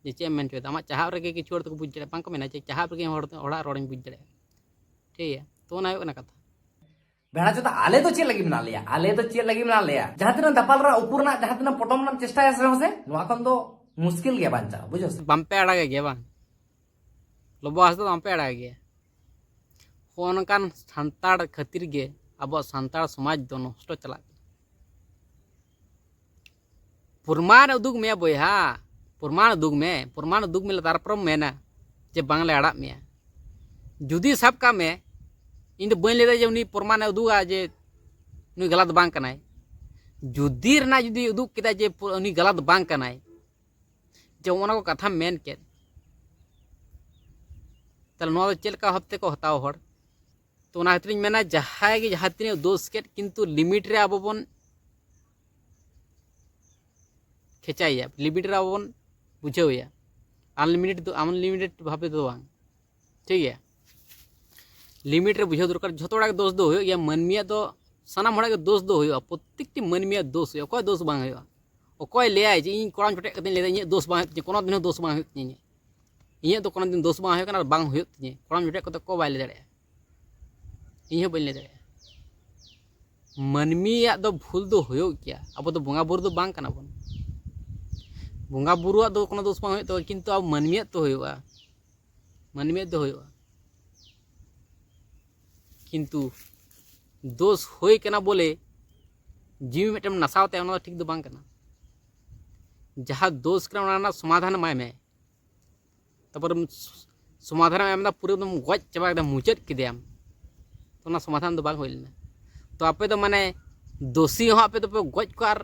ᱡᱮ ᱪᱮᱫ ᱮᱢ ᱢᱮᱱ ᱦᱚᱪᱚᱭᱮᱫᱟ᱾ ᱟᱢᱟᱜ ᱪᱟᱦᱟᱣ ᱨᱮᱜᱮ ᱠᱤᱪᱷᱩ ᱦᱚᱲ ᱫᱚᱠᱚ ᱵᱩᱡᱽ ᱫᱟᱲᱮᱭᱟᱜᱼᱟ, ᱵᱟᱝ ᱠᱚ ᱢᱮᱱᱟ ᱡᱮ ᱪᱟᱦᱟᱣ ᱨᱮᱜᱮ ᱦᱚᱲ, ᱦᱚᱲᱟᱜ ᱨᱚᱲᱤᱧ ᱵᱩᱡᱽ ᱫᱟᱲᱮᱭᱟᱜᱼᱟ᱾ ᱴᱷᱤᱠ ᱜᱮᱭᱟ, ᱛᱚ ᱚᱱᱟ ᱦᱩᱭᱩᱜ ᱠᱟᱱᱟ ᱠᱟᱛᱷᱟ᱾ ᱵᱮᱲᱟ ᱪᱚᱫᱟ, ᱟᱞᱮ ᱫᱚ ᱪᱮᱫ ᱞᱟᱹᱜᱤᱫ ᱢᱮᱱᱟᱜ ᱞᱮᱭᱟ? ᱟᱞᱮ ᱫᱚ ᱪᱮᱫ ᱞᱟᱹᱜᱤᱫ ᱢᱮᱱᱟᱜ ᱞᱮᱭᱟ? ᱡᱟᱦᱟᱸ ᱛᱤᱱᱟᱹᱜ ᱫᱟᱯᱟᱞ ᱨᱮᱱᱟᱜ, ᱩᱠᱩ ᱨᱮᱱᱟᱜ ᱡᱟᱦᱟᱸ ᱛᱤᱱᱟᱹᱜ ᱯᱚᱴᱚᱢ ᱨᱮᱱᱟᱜ ᱪᱮᱥᱴᱟᱭᱟ ᱥᱮ ᱵᱟᱝ ᱥᱮ, ᱱᱚᱣᱟ ᱠᱷᱚᱱ ᱫᱚ ᱢᱩᱥᱠᱤᱞ ᱜᱮᱭᱟ ᱵᱟᱧᱪᱟᱣ, ᱵᱩᱡᱷᱟᱹᱣ ᱥᱮ? ᱵᱟᱝᱯᱮ ᱟᱲᱟᱜᱮ ᱜᱮᱭᱟ ᱵᱟᱝ? ᱞᱚᱵᱚ ᱦᱟᱸᱥᱫᱟ ᱫᱚ ᱵᱟᱝᱯᱮ ᱟᱲᱟᱜᱮ ᱜᱮᱭᱟ᱾ ᱦᱚᱸᱜᱼᱚ ᱱᱚᱝᱠᱟᱱ ᱥᱟᱱᱛᱟᱲ ᱠᱷᱟᱹᱛᱤᱨ ᱜᱮ ᱟᱵᱚᱣᱟᱜ ᱥᱟᱱᱛᱟᱲ ᱥᱚᱢᱟᱡᱽ ᱫᱚ ᱱᱚᱥᱴᱚ ᱪᱟᱞᱟᱜ ᱠᱟᱱᱟ᱾ ᱯᱨᱚᱢᱟᱱ ᱩᱫᱩᱜ ᱢᱮ ᱵᱚᱭᱦᱟ, ᱯᱨᱚᱢᱟᱱ ᱩᱫᱩᱜ ᱢᱮ, ᱯᱨᱚᱢᱟᱱ ᱩᱫᱩᱜ ᱢᱮ, ᱛᱟᱨᱯᱚᱨᱮᱢ ᱢᱮᱱᱟ ᱡᱮ ᱵᱟᱝᱞᱮ ᱟᱲᱟᱜ ᱢᱮᱭᱟ᱾ ᱡᱩᱫᱤ ᱥᱟᱵ ᱠᱟᱜ ᱢᱮ, ᱤᱧ ᱫᱚ ᱵᱟᱹᱧ ᱞᱟᱹᱭᱫᱟ ᱡᱮ ᱩᱱᱤ ᱯᱨᱚᱢᱟᱱᱮ ᱩᱫᱩᱜᱟ ᱡᱮ ᱱᱩᱭ ᱜᱟᱞᱟᱛ ᱵᱟᱝ ᱠᱟᱱᱟᱭ᱾ ᱡᱩᱫᱤ ᱨᱮᱱᱟᱜ ᱡᱩᱫᱤ ᱩᱫᱩᱜ ᱠᱮᱫᱟ ᱡᱮ ᱯᱩ-, ᱩᱱᱤ ᱜᱟᱞᱟᱛ ᱵᱟᱝ ᱠᱟᱱᱟᱭ, ᱡᱮ ᱚᱱᱟ ᱠᱚ ᱠᱟᱛᱷᱟᱢ ᱢᱮᱱ ᱠᱮᱫ, ᱛᱟᱦᱞᱮ ᱱᱚᱣᱟ ᱫᱚ ᱪᱮᱫ ᱞᱮᱠᱟ ᱵᱷᱟᱵ ᱛᱮᱠᱚ ᱦᱟᱛᱟᱣᱟ ᱦᱚᱲ? ᱛᱚ ᱚᱱᱟ ᱠᱷᱟᱹᱛᱤᱨᱤᱧ ᱢᱮᱱᱟ, ᱡᱟᱦᱟᱸᱭ ᱜᱮ ᱡᱟᱦᱟᱸ ᱛᱤᱱᱟᱹᱜ ᱫᱳᱥ ᱠᱮᱫ, ᱠᱤᱱᱛᱩ ᱞᱤᱢᱤᱴ ᱨᱮ ᱟᱵᱚ ᱵᱚᱱ ᱠᱷᱮᱪᱟᱭᱮᱭᱟ, ᱞᱤᱢᱤᱴ ᱨᱮ ᱟᱵᱚ ᱵᱚᱱ ᱵᱩᱡᱷᱟᱹᱣᱮᱭᱟ᱾ ᱟᱱᱞᱤᱢᱤᱴᱮᱰ ᱫᱚ, ᱟᱱᱞᱤᱢᱤᱴᱮᱰ ᱵᱷᱟᱵᱮ ᱫᱚ ᱵᱟᱝ, ᱴᱷᱤᱠ ᱜᱮᱭᱟ? ᱞᱤᱢᱤᱴ ᱨᱮ ᱵᱩᱡᱷᱟᱹᱣ ᱫᱚᱨᱠᱟᱨ᱾ ᱡᱷᱚᱛᱚ ᱦᱚᱲᱟᱜ ᱜᱮ ᱫᱳᱥ ᱫᱚ ᱦᱩᱭᱩᱜ ᱜᱮᱭᱟ, ᱢᱟᱹᱱᱢᱤᱭᱟᱜ ᱫᱚ, ᱥᱟᱱᱟᱢ ᱦᱚᱲᱟᱜ ᱜᱮ ᱫᱳᱥ ᱫᱚ ᱦᱩᱭᱩᱜᱼᱟ, ᱯᱨᱚᱛᱮᱠᱴᱤ ᱢᱟᱹᱱᱢᱤᱭᱟᱜ ᱫᱳᱥ ᱦᱩᱭᱩᱜᱼᱟ᱾ ᱚᱠᱚᱭ ᱫᱳᱥ ᱵᱟᱝ ᱦᱩᱭᱩᱜᱼᱟ? ᱚᱠᱚᱭ ᱞᱟᱹᱭᱟᱭ ᱡᱮ ᱤᱧ ᱠᱚᱲᱟᱢ ᱡᱚᱴᱮᱫ ᱠᱟᱛᱮᱧ ᱞᱟᱹᱭᱫᱟ, ᱤᱧᱟᱹᱜ ᱫᱳᱥ ᱵᱟᱝ ᱦᱩᱭᱩᱜ ᱛᱤᱧᱟᱹ, ᱠᱳᱱᱳ ᱫᱤᱱ ᱦᱚᱸ ᱫᱳᱥ ᱵᱟᱝ ᱦᱩᱭᱩᱜ ᱛᱤᱧᱟᱹ? ᱤᱧᱟᱹᱜ ᱫᱚ ᱠᱳᱱᱳ ᱫᱤᱱ ᱫᱳᱥ ᱵᱟᱝ ᱦᱩᱭᱩᱜ ᱠᱟᱱᱟ ᱟᱨ ᱵᱟᱝ ᱦᱩᱭᱩᱜ ᱛᱤᱧᱟᱹ᱾ ᱠᱚᱲᱟᱢ ᱡᱚᱴᱮᱫ ᱠᱟᱛᱮ ᱚᱠᱚᱭ ᱵᱟᱭ ᱞᱟᱹᱭ ᱫᱟᱲᱮᱭᱟᱜᱼᱟ? ᱤᱧ ᱦᱚᱸ ᱵᱟᱹᱧ ᱞᱟᱹᱭ ᱫᱟᱲᱮᱭᱟᱜᱼᱟ᱾ ᱢᱟᱹᱱᱢᱤᱭᱟᱜ ᱫᱚ ᱵᱷᱩᱞ ᱫᱚ ᱦᱩᱭᱩᱜ ᱜᱮᱭᱟ, ᱟᱵᱚ ᱫᱚ ᱵᱚᱸᱜᱟ ᱵᱩᱨᱩ ᱫᱚ ᱵᱟᱝ ᱠᱟᱱᱟ ᱵᱚᱱ᱾ ᱵᱚᱸᱜᱟ ᱵᱩᱨᱩᱣᱟᱜ ᱫᱚ ᱠᱳᱱᱳ ᱫᱳᱥ ᱵᱟᱝ ᱦᱩᱭᱩᱜ ᱛᱟᱠᱚᱣᱟ, ᱠᱤᱱᱛᱩ ᱟᱵᱚ ᱢᱟᱹᱱᱢᱤᱭᱟᱜ ᱫᱚ ᱦᱩᱭᱩᱜᱼᱟ, ᱢᱟᱹᱱᱢᱤᱭᱟᱜ ᱫᱚ ᱦᱩᱭᱩᱜᱼᱟ᱾ ᱠᱤᱱᱛᱩ ᱫᱳᱥ ᱦᱩᱭ ᱠᱟᱱᱟ ᱵᱚᱞᱮ ᱡᱤᱣᱤ ᱢᱤᱫᱴᱮᱱ ᱱᱟᱥᱟᱣ ᱛᱟᱭᱟ, ᱚᱱᱟ ᱫᱚ ᱴᱷᱤᱠ ᱫᱚ ᱵᱟᱝ ᱠᱟᱱᱟ᱾ ᱡᱟᱦᱟᱸ ᱫᱳᱥ ᱠᱟᱱᱟ, ᱚᱱᱟ ᱨᱮᱱᱟᱜ ᱥᱚᱢᱟᱫᱷᱟᱱ ᱮᱢᱟᱭ ᱢᱮ᱾ ᱛᱟᱨᱯᱚᱨᱮ ᱥᱚᱢᱟᱫᱷᱟᱱ ᱮᱢ ᱮᱫᱟ, ᱯᱩᱨᱟᱹ ᱮᱠᱫᱚᱢ ᱜᱚᱡ ᱪᱟᱵᱟ ᱠᱮᱫᱟᱢ, ᱢᱩᱪᱟᱹᱫ ᱠᱮᱫᱮᱭᱟᱢ, ᱛᱚ ᱚᱱᱟ ᱥᱚᱢᱟᱫᱷᱟᱱ ᱫᱚ ᱵᱟᱝ ᱦᱩᱭ ᱞᱮᱱᱟ᱾ ᱛᱚ ᱟᱯᱮ ᱫᱚ ᱢᱟᱱᱮ ᱫᱳᱥᱤ ᱦᱚᱸ ᱟᱯᱮ ᱫᱚᱯᱮ ᱜᱚᱡ ᱠᱚᱣᱟ ᱟᱨ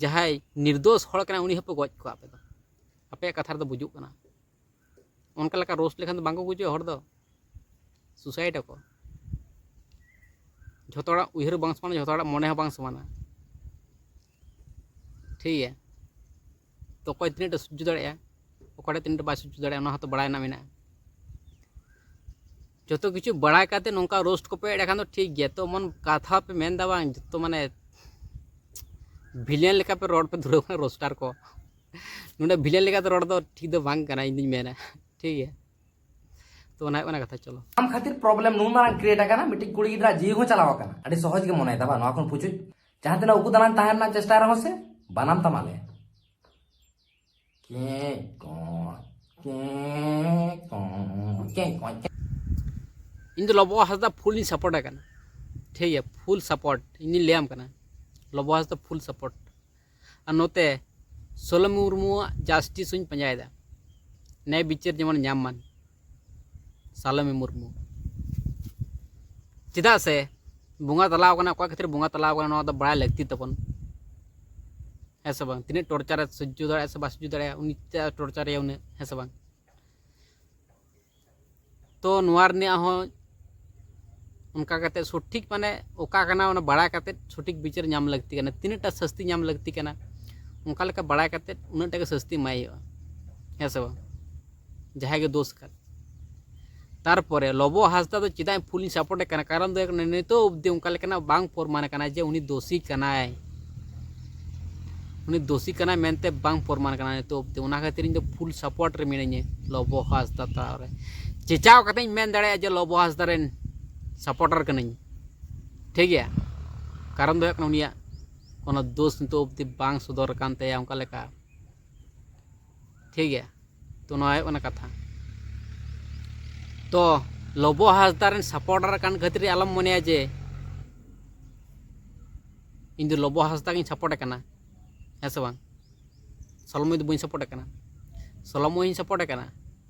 ᱡᱟᱦᱟᱸᱭ ᱱᱤᱨᱫᱳᱥ ᱦᱚᱲ ᱠᱟᱱᱟᱭ ᱩᱱᱤ ᱦᱚᱸᱯᱮ ᱜᱚᱡ ᱠᱚᱣᱟ᱾ ᱟᱯᱮ ᱫᱚ, ᱟᱯᱮᱭᱟᱜ ᱠᱟᱛᱷᱟ ᱨᱮᱫᱚ ᱵᱩᱡᱩᱜ ᱠᱟᱱᱟ᱾ ᱚᱱᱠᱟ ᱞᱮᱠᱟ ᱨᱳᱥᱴ ᱞᱮᱠᱷᱟᱱ ᱫᱚ ᱵᱟᱝ ᱠᱚ ᱜᱩᱡᱩᱜᱼᱟ ᱦᱚᱲ ᱫᱚ, ᱥᱩᱥᱟᱭᱤᱰ ᱟᱠᱚ᱾ ᱡᱷᱚᱛᱚ ᱦᱚᱲᱟᱜ ᱩᱭᱦᱟᱹᱨ ᱵᱟᱝ ᱥᱚᱢᱟᱱᱟ, ᱡᱷᱚᱛᱚ ᱦᱚᱲᱟᱜ ᱢᱚᱱᱮ ᱦᱚᱸ ᱵᱟᱝ ᱥᱚᱢᱟᱱᱟ, ᱴᱷᱤᱠ ᱜᱮᱭᱟ? ᱛᱚ ᱚᱠᱚᱭ ᱛᱤᱱᱟᱹᱜ ᱴᱟ ᱥᱚᱡᱽᱡᱚ ᱫᱟᱲᱮᱭᱟᱜᱼᱟ, ᱚᱠᱚᱭ ᱴᱟᱜ ᱛᱤᱱᱟᱹᱜ ᱴᱟ ᱵᱟᱭ ᱥᱚᱡᱽᱡᱚ ᱫᱟᱲᱮᱭᱟᱜᱼᱟ, ᱚᱱᱟ ᱦᱚᱸᱛᱚ ᱵᱟᱲᱟᱭ ᱨᱮᱱᱟᱜ ᱢᱮᱱᱟᱜᱼᱟ᱾ ᱡᱚᱛᱚ ᱠᱤᱪᱷᱩ ᱵᱟᱲᱟᱭ ᱠᱟᱛᱮ ᱱᱚᱝᱠᱟ ᱨᱳᱥᱴ ᱠᱚᱯᱮ ᱮᱲᱮ ᱠᱷᱟᱱ ᱫᱚ ᱴᱷᱤᱠ ᱜᱮᱭᱟ᱾ ᱛᱚ ᱮᱢᱚᱱ ᱠᱟᱛᱷᱟ ᱯᱮ ᱢᱮᱱ ᱮᱫᱟ ᱵᱟᱝ, ᱡᱚᱛᱚ ᱢᱟᱱᱮ ᱵᱷᱤᱞᱮᱱ ᱞᱮᱠᱟ ᱯᱮ ᱨᱚᱲ ᱯᱮ ᱫᱷᱩᱨᱟᱹᱣ ᱠᱟᱱᱟ ᱨᱳᱥᱴᱟᱨ ᱠᱚ᱾ ᱱᱚᱰᱮ ᱵᱷᱤᱞᱮᱱ ᱞᱮᱠᱟᱛᱮ ᱨᱚᱲ ᱫᱚ ᱴᱷᱤᱠ ᱫᱚ ᱵᱟᱝ ᱠᱟᱱᱟ, ᱤᱧ ᱫᱩᱧ ᱢᱮᱱᱟ, ᱴᱷᱤᱠ ᱜᱮᱭᱟ? ᱛᱚ ᱚᱱᱟ ᱦᱩᱭᱩᱜ ᱠᱟᱱᱟ ᱠᱟᱛᱷᱟ᱾ ᱪᱚᱞᱚ᱾ ᱟᱢ ᱠᱷᱟᱹᱛᱤᱨ ᱯᱨᱚᱵᱞᱮᱢ ᱱᱩᱱ ᱢᱟᱨᱟᱝ ᱠᱨᱤᱭᱮᱴ ᱟᱠᱟᱱᱟ, ᱢᱤᱫᱴᱤᱡ ᱠᱩᱲᱤ ᱜᱤᱫᱽᱨᱟᱹ ᱡᱤᱣᱤ ᱦᱚᱸ ᱪᱟᱞᱟᱣ ᱟᱠᱟᱱᱟ᱾ ᱟᱹᱰᱤ ᱥᱚᱦᱚᱡ ᱜᱮ ᱢᱚᱱᱮᱭᱮᱫᱟ ᱵᱟᱝ ᱱᱚᱣᱟ ᱠᱷᱚᱱ ᱯᱩᱪᱩᱡ? ᱡᱟᱦᱟᱸ ᱛᱤᱱᱟᱹᱜ ᱩᱠᱩ ᱫᱟᱱᱟᱝ ᱛᱟᱦᱮᱸ ᱨᱮᱱᱟᱜ ᱪᱮᱥᱴᱟᱭ ᱨᱮᱦᱚᱸ ᱥᱮ, ᱵᱟᱱᱟᱢ ᱛᱟᱢ ᱟᱞᱮ᱾ ᱠᱮᱸ ᱠᱚᱸ, ᱠᱮᱸ ᱠᱚᱸ, ᱠᱮᱸ ᱠᱚᱸ, ᱠᱮᱸ᱾ ᱤᱧ ᱫᱚ ᱞᱚᱵᱚ ᱦᱟᱸᱥᱫᱟ ᱯᱷᱩᱞ ᱤᱧ ᱥᱟᱯᱳᱨᱴ ᱟᱭ ᱠᱟᱱᱟ, ᱴᱷᱤᱠ ᱜᱮᱭᱟ, ᱯᱷᱩᱞ ᱥᱟᱯᱳᱨᱴ ᱤᱧ ᱫᱚᱧ ᱞᱟᱹᱭᱟᱢ ᱠᱟᱱᱟ, ᱞᱚᱵᱚ ᱦᱟᱸᱥᱫᱟ ᱯᱷᱩᱞ ᱥᱟᱯᱳᱨᱴ᱾ ᱟᱨ ᱱᱚᱛᱮ ᱥᱚᱞᱚᱢ ᱢᱩᱨᱢᱩᱣᱟᱜ ᱡᱟᱥᱴᱤᱥ ᱦᱚᱸᱧ ᱯᱟᱸᱡᱟᱭᱮᱫᱟ, ᱱᱮᱭ ᱵᱤᱪᱟᱹᱨ ᱡᱮᱢᱚᱱ ᱧᱟᱢ ᱢᱟᱱ ᱥᱟᱞᱚᱢᱤ ᱢᱩᱨᱢᱩ᱾ ᱪᱮᱫᱟᱜ ᱥᱮ ᱵᱚᱸᱜᱟ ᱛᱟᱞᱟᱣ ᱠᱟᱱᱟ, ᱚᱠᱟ ᱠᱷᱟᱹᱛᱤᱨ ᱵᱚᱸᱜᱟ ᱛᱟᱞᱟᱣ ᱠᱟᱱᱟ, ᱱᱚᱣᱟ ᱫᱚ ᱵᱟᱲᱟᱭ ᱞᱟᱹᱠᱛᱤ ᱛᱟᱵᱚᱱ, ᱦᱮᱸ ᱥᱮ ᱵᱟᱝ? ᱛᱤᱱᱟᱹᱜ ᱴᱚᱨᱪᱟᱨᱮ ᱥᱚᱡᱽᱡᱚ ᱫᱟᱲᱮᱭᱟᱜᱼᱟ ᱥᱮ ᱵᱟᱭ ᱥᱚᱡᱽᱡᱚ ᱫᱟᱲᱮᱭᱟᱜᱼᱟ, ᱩᱱᱤ ᱪᱮᱫᱟᱜ ᱴᱚᱨᱪᱟᱨᱮᱭᱟ ᱩᱱᱟᱹᱜ, ᱦᱮᱸ ᱥᱮ ᱵᱟᱝ? ᱛᱚ ᱱᱚᱣᱟ ᱨᱮᱱᱟᱜ ᱦᱚᱸ ᱚᱱᱠᱟ ᱠᱟᱛᱮ ᱥᱚᱴᱷᱤᱠ ᱢᱟᱱᱮ ᱚᱠᱟ ᱠᱟᱱᱟ ᱚᱱᱟ ᱵᱟᱲᱟᱭ ᱠᱟᱛᱮ ᱥᱚᱴᱷᱤᱠ ᱵᱤᱪᱟᱹᱨ ᱧᱟᱢ ᱞᱟᱹᱠᱛᱤ ᱠᱟᱱᱟ᱾ ᱛᱤᱱᱟᱹᱜ ᱴᱟ ᱥᱟᱹᱥᱛᱤ ᱧᱟᱢ ᱞᱟᱹᱠᱛᱤ ᱠᱟᱱᱟ ᱚᱱᱠᱟ ᱞᱮᱠᱟ ᱵᱟᱲᱟᱭ ᱠᱟᱛᱮ ᱩᱱᱟᱹᱜ ᱴᱟ ᱜᱮ ᱥᱟᱹᱥᱛᱤ ᱮᱢᱟᱭ ᱦᱩᱭᱩᱜᱼᱟ, ᱦᱮᱸ ᱥᱮ ᱵᱟᱝ? ᱡᱟᱦᱟᱸᱭ ᱜᱮ ᱫᱳᱥ ᱠᱟᱱ᱾ ᱛᱟᱨᱯᱚᱨᱮ ᱞᱚᱵᱚ ᱦᱟᱸᱥᱫᱟ ᱫᱚ ᱪᱮᱫᱟᱜ ᱤᱧ ᱯᱷᱩᱞ ᱤᱧ ᱥᱟᱯᱳᱨᱴ ᱮ ᱠᱟᱱᱟ, ᱠᱟᱨᱚᱱ ᱫᱚ ᱦᱩᱭᱩᱜ ᱠᱟᱱᱟ ᱱᱤᱛᱚᱜ ᱚᱵᱫᱤ ᱚᱱᱠᱟ ᱞᱮᱠᱟᱱᱟᱜ ᱵᱟᱝ ᱯᱨᱚᱢᱟᱱ ᱠᱟᱱᱟ ᱡᱮ ᱩᱱᱤ ᱫᱳᱥᱤ ᱠᱟᱱᱟᱭ᱾ ᱩᱱᱤ ᱫᱳᱥᱤ ᱠᱟᱱᱟᱭ ᱢᱮᱱᱛᱮ ᱵᱟᱝ ᱯᱨᱚᱢᱟᱱ ᱠᱟᱱᱟ ᱱᱤᱛᱚᱜ ᱚᱵᱫᱤ᱾ ᱚᱱᱟ ᱠᱷᱟᱹᱛᱤᱨ ᱤᱧ ᱫᱚ ᱯᱷᱩᱞ ᱥᱟᱯᱳᱨᱴ ᱨᱮ ᱢᱤᱱᱟᱹᱧᱟ ᱞᱚᱵᱚ ᱦᱟᱸᱥᱫᱟ ᱛᱟᱞᱟᱨᱮ᱾ ᱪᱮᱪᱟᱣ ᱠᱟᱛᱮ ᱤᱧ ᱢᱮᱱ ᱫᱟᱲᱮᱭᱟᱜᱼᱟ ᱡᱮ ᱞᱚᱵᱚ ᱦᱟᱸᱥᱫᱟ ᱨᱮᱱ ᱥᱟᱯᱳᱨᱴᱟᱨ ᱠᱟᱹᱱᱟᱹᱧ, ᱴᱷᱤᱠ ᱜᱮᱭᱟ᱾ ᱠᱟᱨᱚᱱ ᱫᱚ ᱦᱩᱭᱩᱜ ᱠᱟᱱᱟ ᱩᱱᱤᱭᱟᱜ ᱠᱳᱱᱳ ᱫᱳᱥ ᱱᱤᱛᱚᱜ ᱚᱵᱫᱤ ᱵᱟᱝ ᱥᱚᱫᱚᱨ ᱟᱠᱟᱱ ᱛᱟᱭᱟ ᱚᱱᱠᱟ ᱞᱮᱠᱟ, ᱴᱷᱤᱠ ᱜᱮᱭᱟ᱾ ᱛᱚ ᱱᱚᱣᱟ ᱦᱩᱭᱩᱜ ᱠᱟᱱᱟ ᱠᱟᱛᱷᱟ᱾ ᱛᱚ ᱞᱚᱵᱚ ᱦᱟᱸᱥᱫᱟ ᱨᱮᱱ ᱥᱟᱯᱳᱨᱴᱟᱨ ᱠᱟᱱ ᱠᱷᱟᱹᱛᱤᱨ ᱟᱞᱚᱢ ᱢᱚᱱᱮᱭᱟ ᱡᱮ ᱤᱧ ᱫᱚ ᱞᱚᱵᱚ ᱦᱟᱸᱥᱫᱟ ᱜᱤᱧ ᱥᱟᱯᱳᱨᱴ ᱠᱟᱱᱟ, ᱦᱮᱸ ᱥᱮ ᱵᱟᱝ? ᱥᱚᱞᱚᱢᱚᱭ ᱫᱚ ᱵᱟᱹᱧ ᱥᱟᱯᱳᱨᱴ ᱠᱟᱱᱟ, ᱥᱚᱞᱚᱢᱚᱭ ᱤᱧ ᱥᱟᱯᱳᱨᱴ ᱠᱟᱱᱟ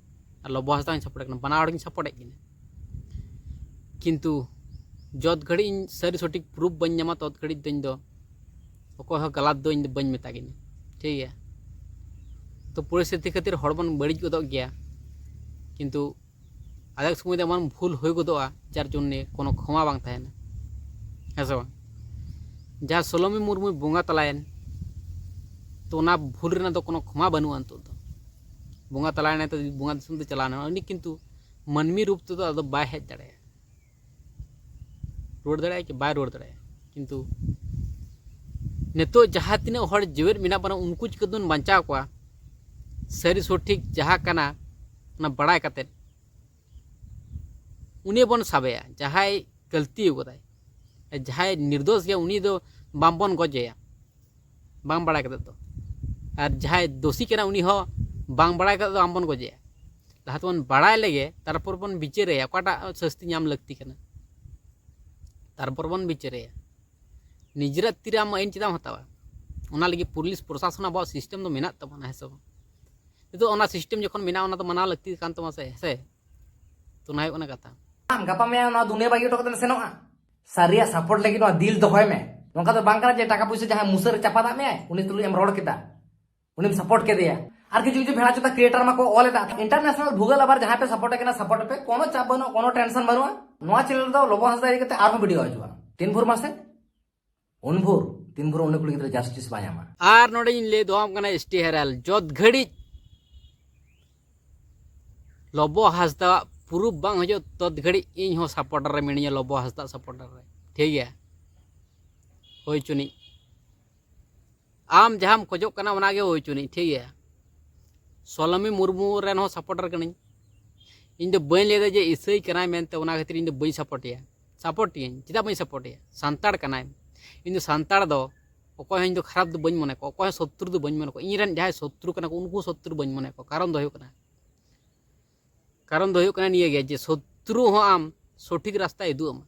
ᱟᱨ ᱞᱚᱵᱚ ᱦᱟᱸᱥᱫᱟ ᱦᱚᱸᱧ ᱥᱟᱯᱳᱨᱴ ᱠᱟᱱᱟ, ᱵᱟᱱᱟ ᱦᱚᱲ ᱜᱤᱧ ᱥᱟᱯᱳᱨᱴ ᱠᱤᱱᱟ᱾ ᱠᱤᱱᱛᱩ ᱡᱚᱛ ᱜᱷᱟᱹᱲᱤᱡ ᱤᱧ ᱥᱟᱹᱨᱤ ᱥᱚᱴᱷᱤᱠ ᱯᱨᱩᱯᱷ ᱵᱟᱹᱧ ᱧᱟᱢᱟ ᱛᱚᱛ ᱜᱷᱟᱹᱲᱤᱡ ᱫᱚ ᱤᱧ ᱫᱚ ᱚᱠᱚᱭ ᱦᱚᱸ ᱜᱟᱞᱟᱛ ᱫᱚ ᱤᱧ ᱫᱚ ᱵᱟᱹᱧ ᱢᱮᱛᱟ ᱠᱤᱱᱟ, ᱴᱷᱤᱠ ᱜᱮᱭᱟ᱾ ᱛᱚ ᱯᱚᱨᱤᱥᱛᱷᱤᱛᱤ ᱠᱷᱟᱹᱛᱤᱨ ᱦᱚᱲ ᱵᱚᱱ ᱵᱟᱹᱲᱤᱡ ᱜᱚᱫᱚᱜ ᱜᱮᱭᱟ, ᱠᱤᱱᱛᱩ ᱟᱫᱷᱮᱠ ᱥᱚᱢᱚᱭ ᱫᱚ ᱮᱢᱚᱱ ᱵᱷᱩᱞ ᱦᱩᱭ ᱜᱚᱫᱚᱜᱼᱟ ᱡᱟᱨ ᱡᱚᱱᱱᱮ ᱠᱳᱱᱳ ᱠᱷᱚᱢᱟ ᱵᱟᱝ ᱛᱟᱦᱮᱱᱟ, ᱦᱮᱸ ᱥᱮ ᱵᱟᱝ? ᱡᱟᱦᱟᱸ ᱥᱳᱞᱳᱢᱤ ᱢᱩᱨᱢᱩᱭ ᱵᱚᱸᱜᱟ ᱛᱟᱞᱟᱭᱮᱱ, ᱛᱚ ᱚᱱᱟ ᱵᱷᱩᱞ ᱨᱮᱱᱟᱜ ᱫᱚ ᱠᱳᱱᱳ ᱠᱷᱚᱢᱟ ᱵᱟᱹᱱᱩᱜᱼᱟ ᱱᱤᱛᱚᱜ ᱫᱚ᱾ ᱵᱚᱸᱜᱟ ᱛᱟᱞᱟᱭᱮᱱᱟᱭ ᱛᱚ ᱵᱚᱸᱜᱟ ᱫᱤᱥᱚᱢ ᱛᱮ ᱪᱟᱞᱟᱣ ᱮᱱᱟ ᱩᱱᱤ, ᱠᱤᱱᱛᱩ ᱢᱟᱹᱱᱢᱤ ᱨᱩᱯ ᱛᱮᱫᱚ ᱟᱫᱚ ᱵᱟᱭ ᱦᱮᱡ ᱫᱟᱲᱮᱭᱟᱜᱼᱟ, ᱨᱩᱣᱟᱹᱲ ᱫᱟᱲᱮᱭᱟᱜᱼᱟ ᱠᱤ? ᱵᱟᱭ ᱨᱩᱣᱟᱹᱲ ᱫᱟᱲᱮᱭᱟᱜᱼᱟ᱾ ᱠᱤᱱᱛᱩ ᱱᱤᱛᱚᱜ ᱡᱟᱦᱟᱸ ᱛᱤᱱᱟᱹᱜ ᱦᱚᱲ ᱡᱤᱣᱮᱫ ᱢᱮᱱᱟᱜ ᱵᱚᱱᱟ ᱩᱱᱠᱩ ᱪᱤᱠᱟᱹ ᱛᱮᱵᱚᱱ ᱵᱟᱧᱪᱟᱣ ᱠᱚᱣᱟ? ᱥᱟᱹᱨᱤ ᱥᱚᱴᱷᱤᱠ ᱡᱟᱦᱟᱸ ᱠᱟᱱᱟ ᱚᱱᱟ ᱵᱟᱲᱟᱭ ᱠᱟᱛᱮᱫ ᱩᱱᱤ ᱵᱚᱱ ᱥᱟᱵᱮᱭᱟ, ᱡᱟᱦᱟᱸᱭ ᱜᱟᱹᱞᱛᱤ ᱠᱟᱫᱟᱭ, ᱡᱟᱦᱟᱸᱭ ᱱᱤᱨᱫᱳᱥ ᱜᱮᱭᱟ ᱩᱱᱤ ᱫᱚ ᱵᱟᱝᱵᱚᱱ ᱜᱚᱡᱮᱭᱟ, ᱵᱟᱝ ᱵᱟᱲᱟᱭ ᱠᱟᱛᱮᱫ ᱫᱚ᱾ ᱟᱨ ᱡᱟᱦᱟᱸᱭ ᱫᱳᱥᱤ ᱠᱟᱱᱟ ᱩᱱᱤ ᱦᱚᱸ ᱵᱟᱝ ᱵᱟᱲᱟᱭ ᱠᱟᱛᱮᱫ ᱫᱚ ᱵᱟᱝᱵᱚᱱ ᱜᱚᱡᱮᱭᱟ᱾ ᱞᱟᱦᱟ ᱛᱮᱵᱚᱱ ᱵᱟᱲᱟᱭ ᱞᱮᱜᱮ, ᱛᱟᱨᱯᱚᱨ ᱵᱚᱱ ᱵᱤᱪᱟᱹᱨᱮᱭᱟ ᱚᱠᱟᱴᱟᱜ ᱥᱟᱹᱥᱛᱤ ᱧᱟᱢ ᱞᱟᱹᱠᱛᱤ ᱠᱟᱱᱟ, ᱛᱟᱨᱯᱚᱨ ᱵᱚᱱ ᱵᱤᱪᱟᱹᱨᱮᱭᱟ᱾ ᱱᱤᱡᱮᱨᱟᱜ ᱛᱤᱨᱮ ᱟᱢ ᱟᱹᱭᱤᱱ ᱪᱮᱫᱟᱜ ᱮᱢ ᱦᱟᱛᱟᱣᱟ? ᱚᱱᱟ ᱞᱟᱹᱜᱤᱫ ᱯᱩᱞᱤᱥ ᱯᱨᱚᱥᱟᱥᱚᱱ ᱟᱵᱚᱣᱟᱜ ᱥᱤᱥᱴᱮᱢ ᱫᱚ ᱢᱮᱱᱟᱜ ᱛᱟᱵᱚᱱᱟ, ᱦᱮᱸ ᱥᱮ ᱵᱟᱝ? ᱱᱤᱛᱚᱜ ᱚᱱᱟ ᱥᱤᱥᱴᱮᱢ ᱡᱚᱠᱷᱚᱱ ᱢᱮᱱᱟᱜᱼᱟ ᱚᱱᱟ ᱫᱚ ᱢᱟᱱᱟᱣ ᱞᱟᱹᱠᱛᱤ ᱠᱟᱱ ᱛᱟᱢᱟ ᱥᱮ, ᱦᱮᱸ ᱥᱮ? ᱛᱚ ᱚᱱᱟ ᱦᱩᱭᱩᱜ ᱠᱟᱱᱟ ᱠᱟᱛᱷᱟ᱾ ᱟᱢ ᱜᱟᱯᱟ ᱢᱮᱭᱟᱝ ᱱᱚᱣᱟ ᱫᱩᱱᱤᱭᱟᱹ ᱵᱟᱹᱜᱤ ᱦᱚᱴᱚ ᱠᱟᱛᱮᱢ ᱥᱮᱱᱚᱜᱼᱟ? ᱥᱟᱹᱨᱤᱭᱟᱜ ᱥᱟᱯᱳᱨᱴ ᱞᱟᱹᱜᱤᱫ ᱱᱚᱣᱟ ᱫᱤᱞ ᱫᱚᱦᱚᱭ ᱢᱮ᱾ ᱱᱚᱝᱠᱟ ᱫᱚ ᱵᱟᱝ ᱠᱟᱱᱟ ᱡᱮ ᱴᱟᱠᱟ ᱯᱩᱭᱥᱟᱹ ᱡᱟᱦᱟᱸᱭ ᱢᱩᱥᱟᱹᱨ ᱨᱮ ᱪᱟᱯᱟᱫᱟᱜ ᱢᱮᱭᱟᱭ ᱩᱱᱤ ᱛᱩᱞᱩᱡ ᱮᱢ ᱨᱚᱲ ᱠᱮᱫᱟ, ᱩᱱᱤᱢ ᱥᱟᱯᱳᱨᱴ ᱠᱮᱫᱮᱭᱟ᱾ ᱟᱨ ᱠᱤᱪᱷᱩ ᱠᱤᱪᱷᱩ ᱵᱷᱮᱲᱟ ᱪᱚᱫᱟ ᱠᱨᱤᱭᱮᱴᱟᱨ ᱢᱟᱠᱚ ᱚᱞ ᱮᱫᱟ, ᱤᱱᱴᱟᱨᱱᱮᱥᱱᱟᱞ ᱵᱷᱩᱜᱟᱹᱞ ᱟᱵᱟᱨ ᱡᱟᱦᱟᱸᱭ ᱯᱮ ᱥᱟᱯᱳᱨᱴ ᱠᱟᱱᱟ ᱥᱟᱯᱳᱨᱴ ᱯᱮ, ᱠᱳᱱᱳ ᱪᱟᱯ ᱵᱟᱹᱱᱩᱜᱼᱟ, ᱠᱳᱱᱳ ᱴᱮᱱᱥᱚᱱ ᱵᱟᱹᱱᱩᱜᱼᱟ᱾ ᱱᱚᱣᱟ ᱪᱮᱱᱮᱞ ᱨᱮᱫᱚ ᱞᱚᱵᱚ ᱦᱟᱸᱥᱫᱟ ᱤᱫᱤ ᱠᱟᱛᱮ ᱟᱨᱦᱚᱸ ᱵᱷᱤᱰᱤᱭᱳ ᱦᱤᱡᱩᱜᱼᱟ᱾ ᱛᱤᱱ ᱵᱷᱳᱨ ᱢᱟᱥᱮ? ᱩᱱ ᱵᱷᱳᱨ, ᱛᱤᱱ ᱵᱷᱳᱨ ᱩᱱᱤ ᱠᱩᱲᱤ ᱜᱤᱫᱽᱨᱟᱹ ᱡᱟᱥᱴᱤᱥ ᱵᱟᱭ ᱧᱟᱢᱟ᱾ ᱟᱨ ᱱᱚᱰᱮᱧ ᱞᱟᱹᱭ ᱫᱚᱦᱚᱣᱟᱢ ᱠᱟᱱᱟ, ᱮᱥ ᱴᱤ ᱦᱮᱨᱟᱞ, ᱡᱚᱛ ᱜᱷᱟᱹᱲᱤᱡ ᱞᱚᱵᱚ ᱦᱟᱸᱥᱫᱟᱣᱟᱜ ᱯᱨᱩᱯᱷ ᱵᱟᱝ ᱦᱤᱡᱩᱜ, ᱛᱚᱛ ᱜᱷᱟᱹᱲᱤᱡ ᱤᱧ ᱦᱚᱸ ᱥᱟᱯᱳᱨᱴᱟᱨ ᱨᱮ ᱢᱤᱱᱟᱹᱧᱟ, ᱞᱚᱵᱚ ᱦᱟᱸᱥᱫᱟ ᱥᱟᱯᱳᱨᱴᱟᱨ ᱨᱮ᱾ ᱴᱷᱤᱠ ᱜᱮᱭᱟ, ᱦᱳᱭ ᱪᱩᱱᱤᱡ᱾ ᱟᱢ ᱡᱟᱦᱟᱸᱢ ᱠᱷᱚᱡᱚᱜ ᱠᱟᱱᱟ, ᱚᱱᱟᱜᱮ ᱦᱩᱭ ᱦᱚᱪᱚᱱᱤᱡ, ᱴᱷᱤᱠ ᱜᱮᱭᱟ? ᱥᱚᱞᱚᱢᱤ ᱢᱩᱨᱢᱩ ᱨᱮᱱ ᱦᱚᱸ ᱥᱟᱯᱳᱨᱴᱟᱨ ᱠᱟᱹᱱᱟᱹᱧ᱾ ᱤᱧ ᱫᱚ ᱵᱟᱹᱧ ᱞᱟᱹᱭᱫᱟ ᱡᱮ ᱤᱥᱟᱹᱭ ᱠᱟᱱᱟᱭ ᱢᱮᱱᱛᱮ, ᱚᱱᱟ ᱠᱷᱟᱹᱛᱤᱨ ᱤᱧ ᱫᱚ ᱵᱟᱹᱧ ᱥᱟᱯᱳᱨᱴᱮᱭᱟ᱾ ᱥᱟᱯᱳᱨᱴᱮᱭᱟᱹᱧ, ᱪᱮᱫᱟᱜ ᱵᱟᱹᱧ ᱥᱟᱯᱳᱨᱴᱮᱭᱟ? ᱥᱟᱱᱛᱟᱲ ᱠᱟᱱᱟᱭ᱾ ᱤᱧ ᱫᱚ ᱥᱟᱱᱛᱟᱲ ᱫᱚ ᱚᱠᱚᱭ ᱦᱚᱸ ᱤᱧ ᱫᱚ ᱠᱷᱟᱨᱟᱯ ᱫᱚ ᱵᱟᱹᱧ ᱢᱚᱱᱮ ᱠᱚᱣᱟ, ᱚᱠᱚᱭ ᱦᱚᱸ ᱥᱚᱛᱨᱩ ᱫᱚ ᱵᱟᱹᱧ ᱢᱚᱱᱮ ᱠᱚᱣᱟ᱾ ᱤᱧ ᱨᱮᱱ ᱡᱟᱦᱟᱸᱭ ᱥᱚᱛᱨᱩ ᱠᱟᱱᱟ ᱠᱚ, ᱩᱱᱠᱩ ᱥᱚᱛᱨᱩ ᱵᱟᱹᱧ ᱢᱚᱱᱮ ᱠᱚᱣᱟ᱾ ᱠᱟᱨᱚᱱ ᱫᱚ ᱦᱩᱭᱩᱜ ᱠᱟᱱᱟ, ᱠᱟᱨᱚᱱ ᱫᱚ ᱦᱩᱭᱩᱜ ᱠᱟᱱᱟ ᱱᱤᱭᱟᱹ ᱜᱮ, ᱡᱮ ᱥᱚᱛᱨᱩ ᱦᱚᱸ ᱟᱢ ᱥᱚᱴᱷᱤᱠ ᱨᱟᱥᱛᱟᱭ ᱩᱫᱩᱜ ᱟᱢᱟ᱾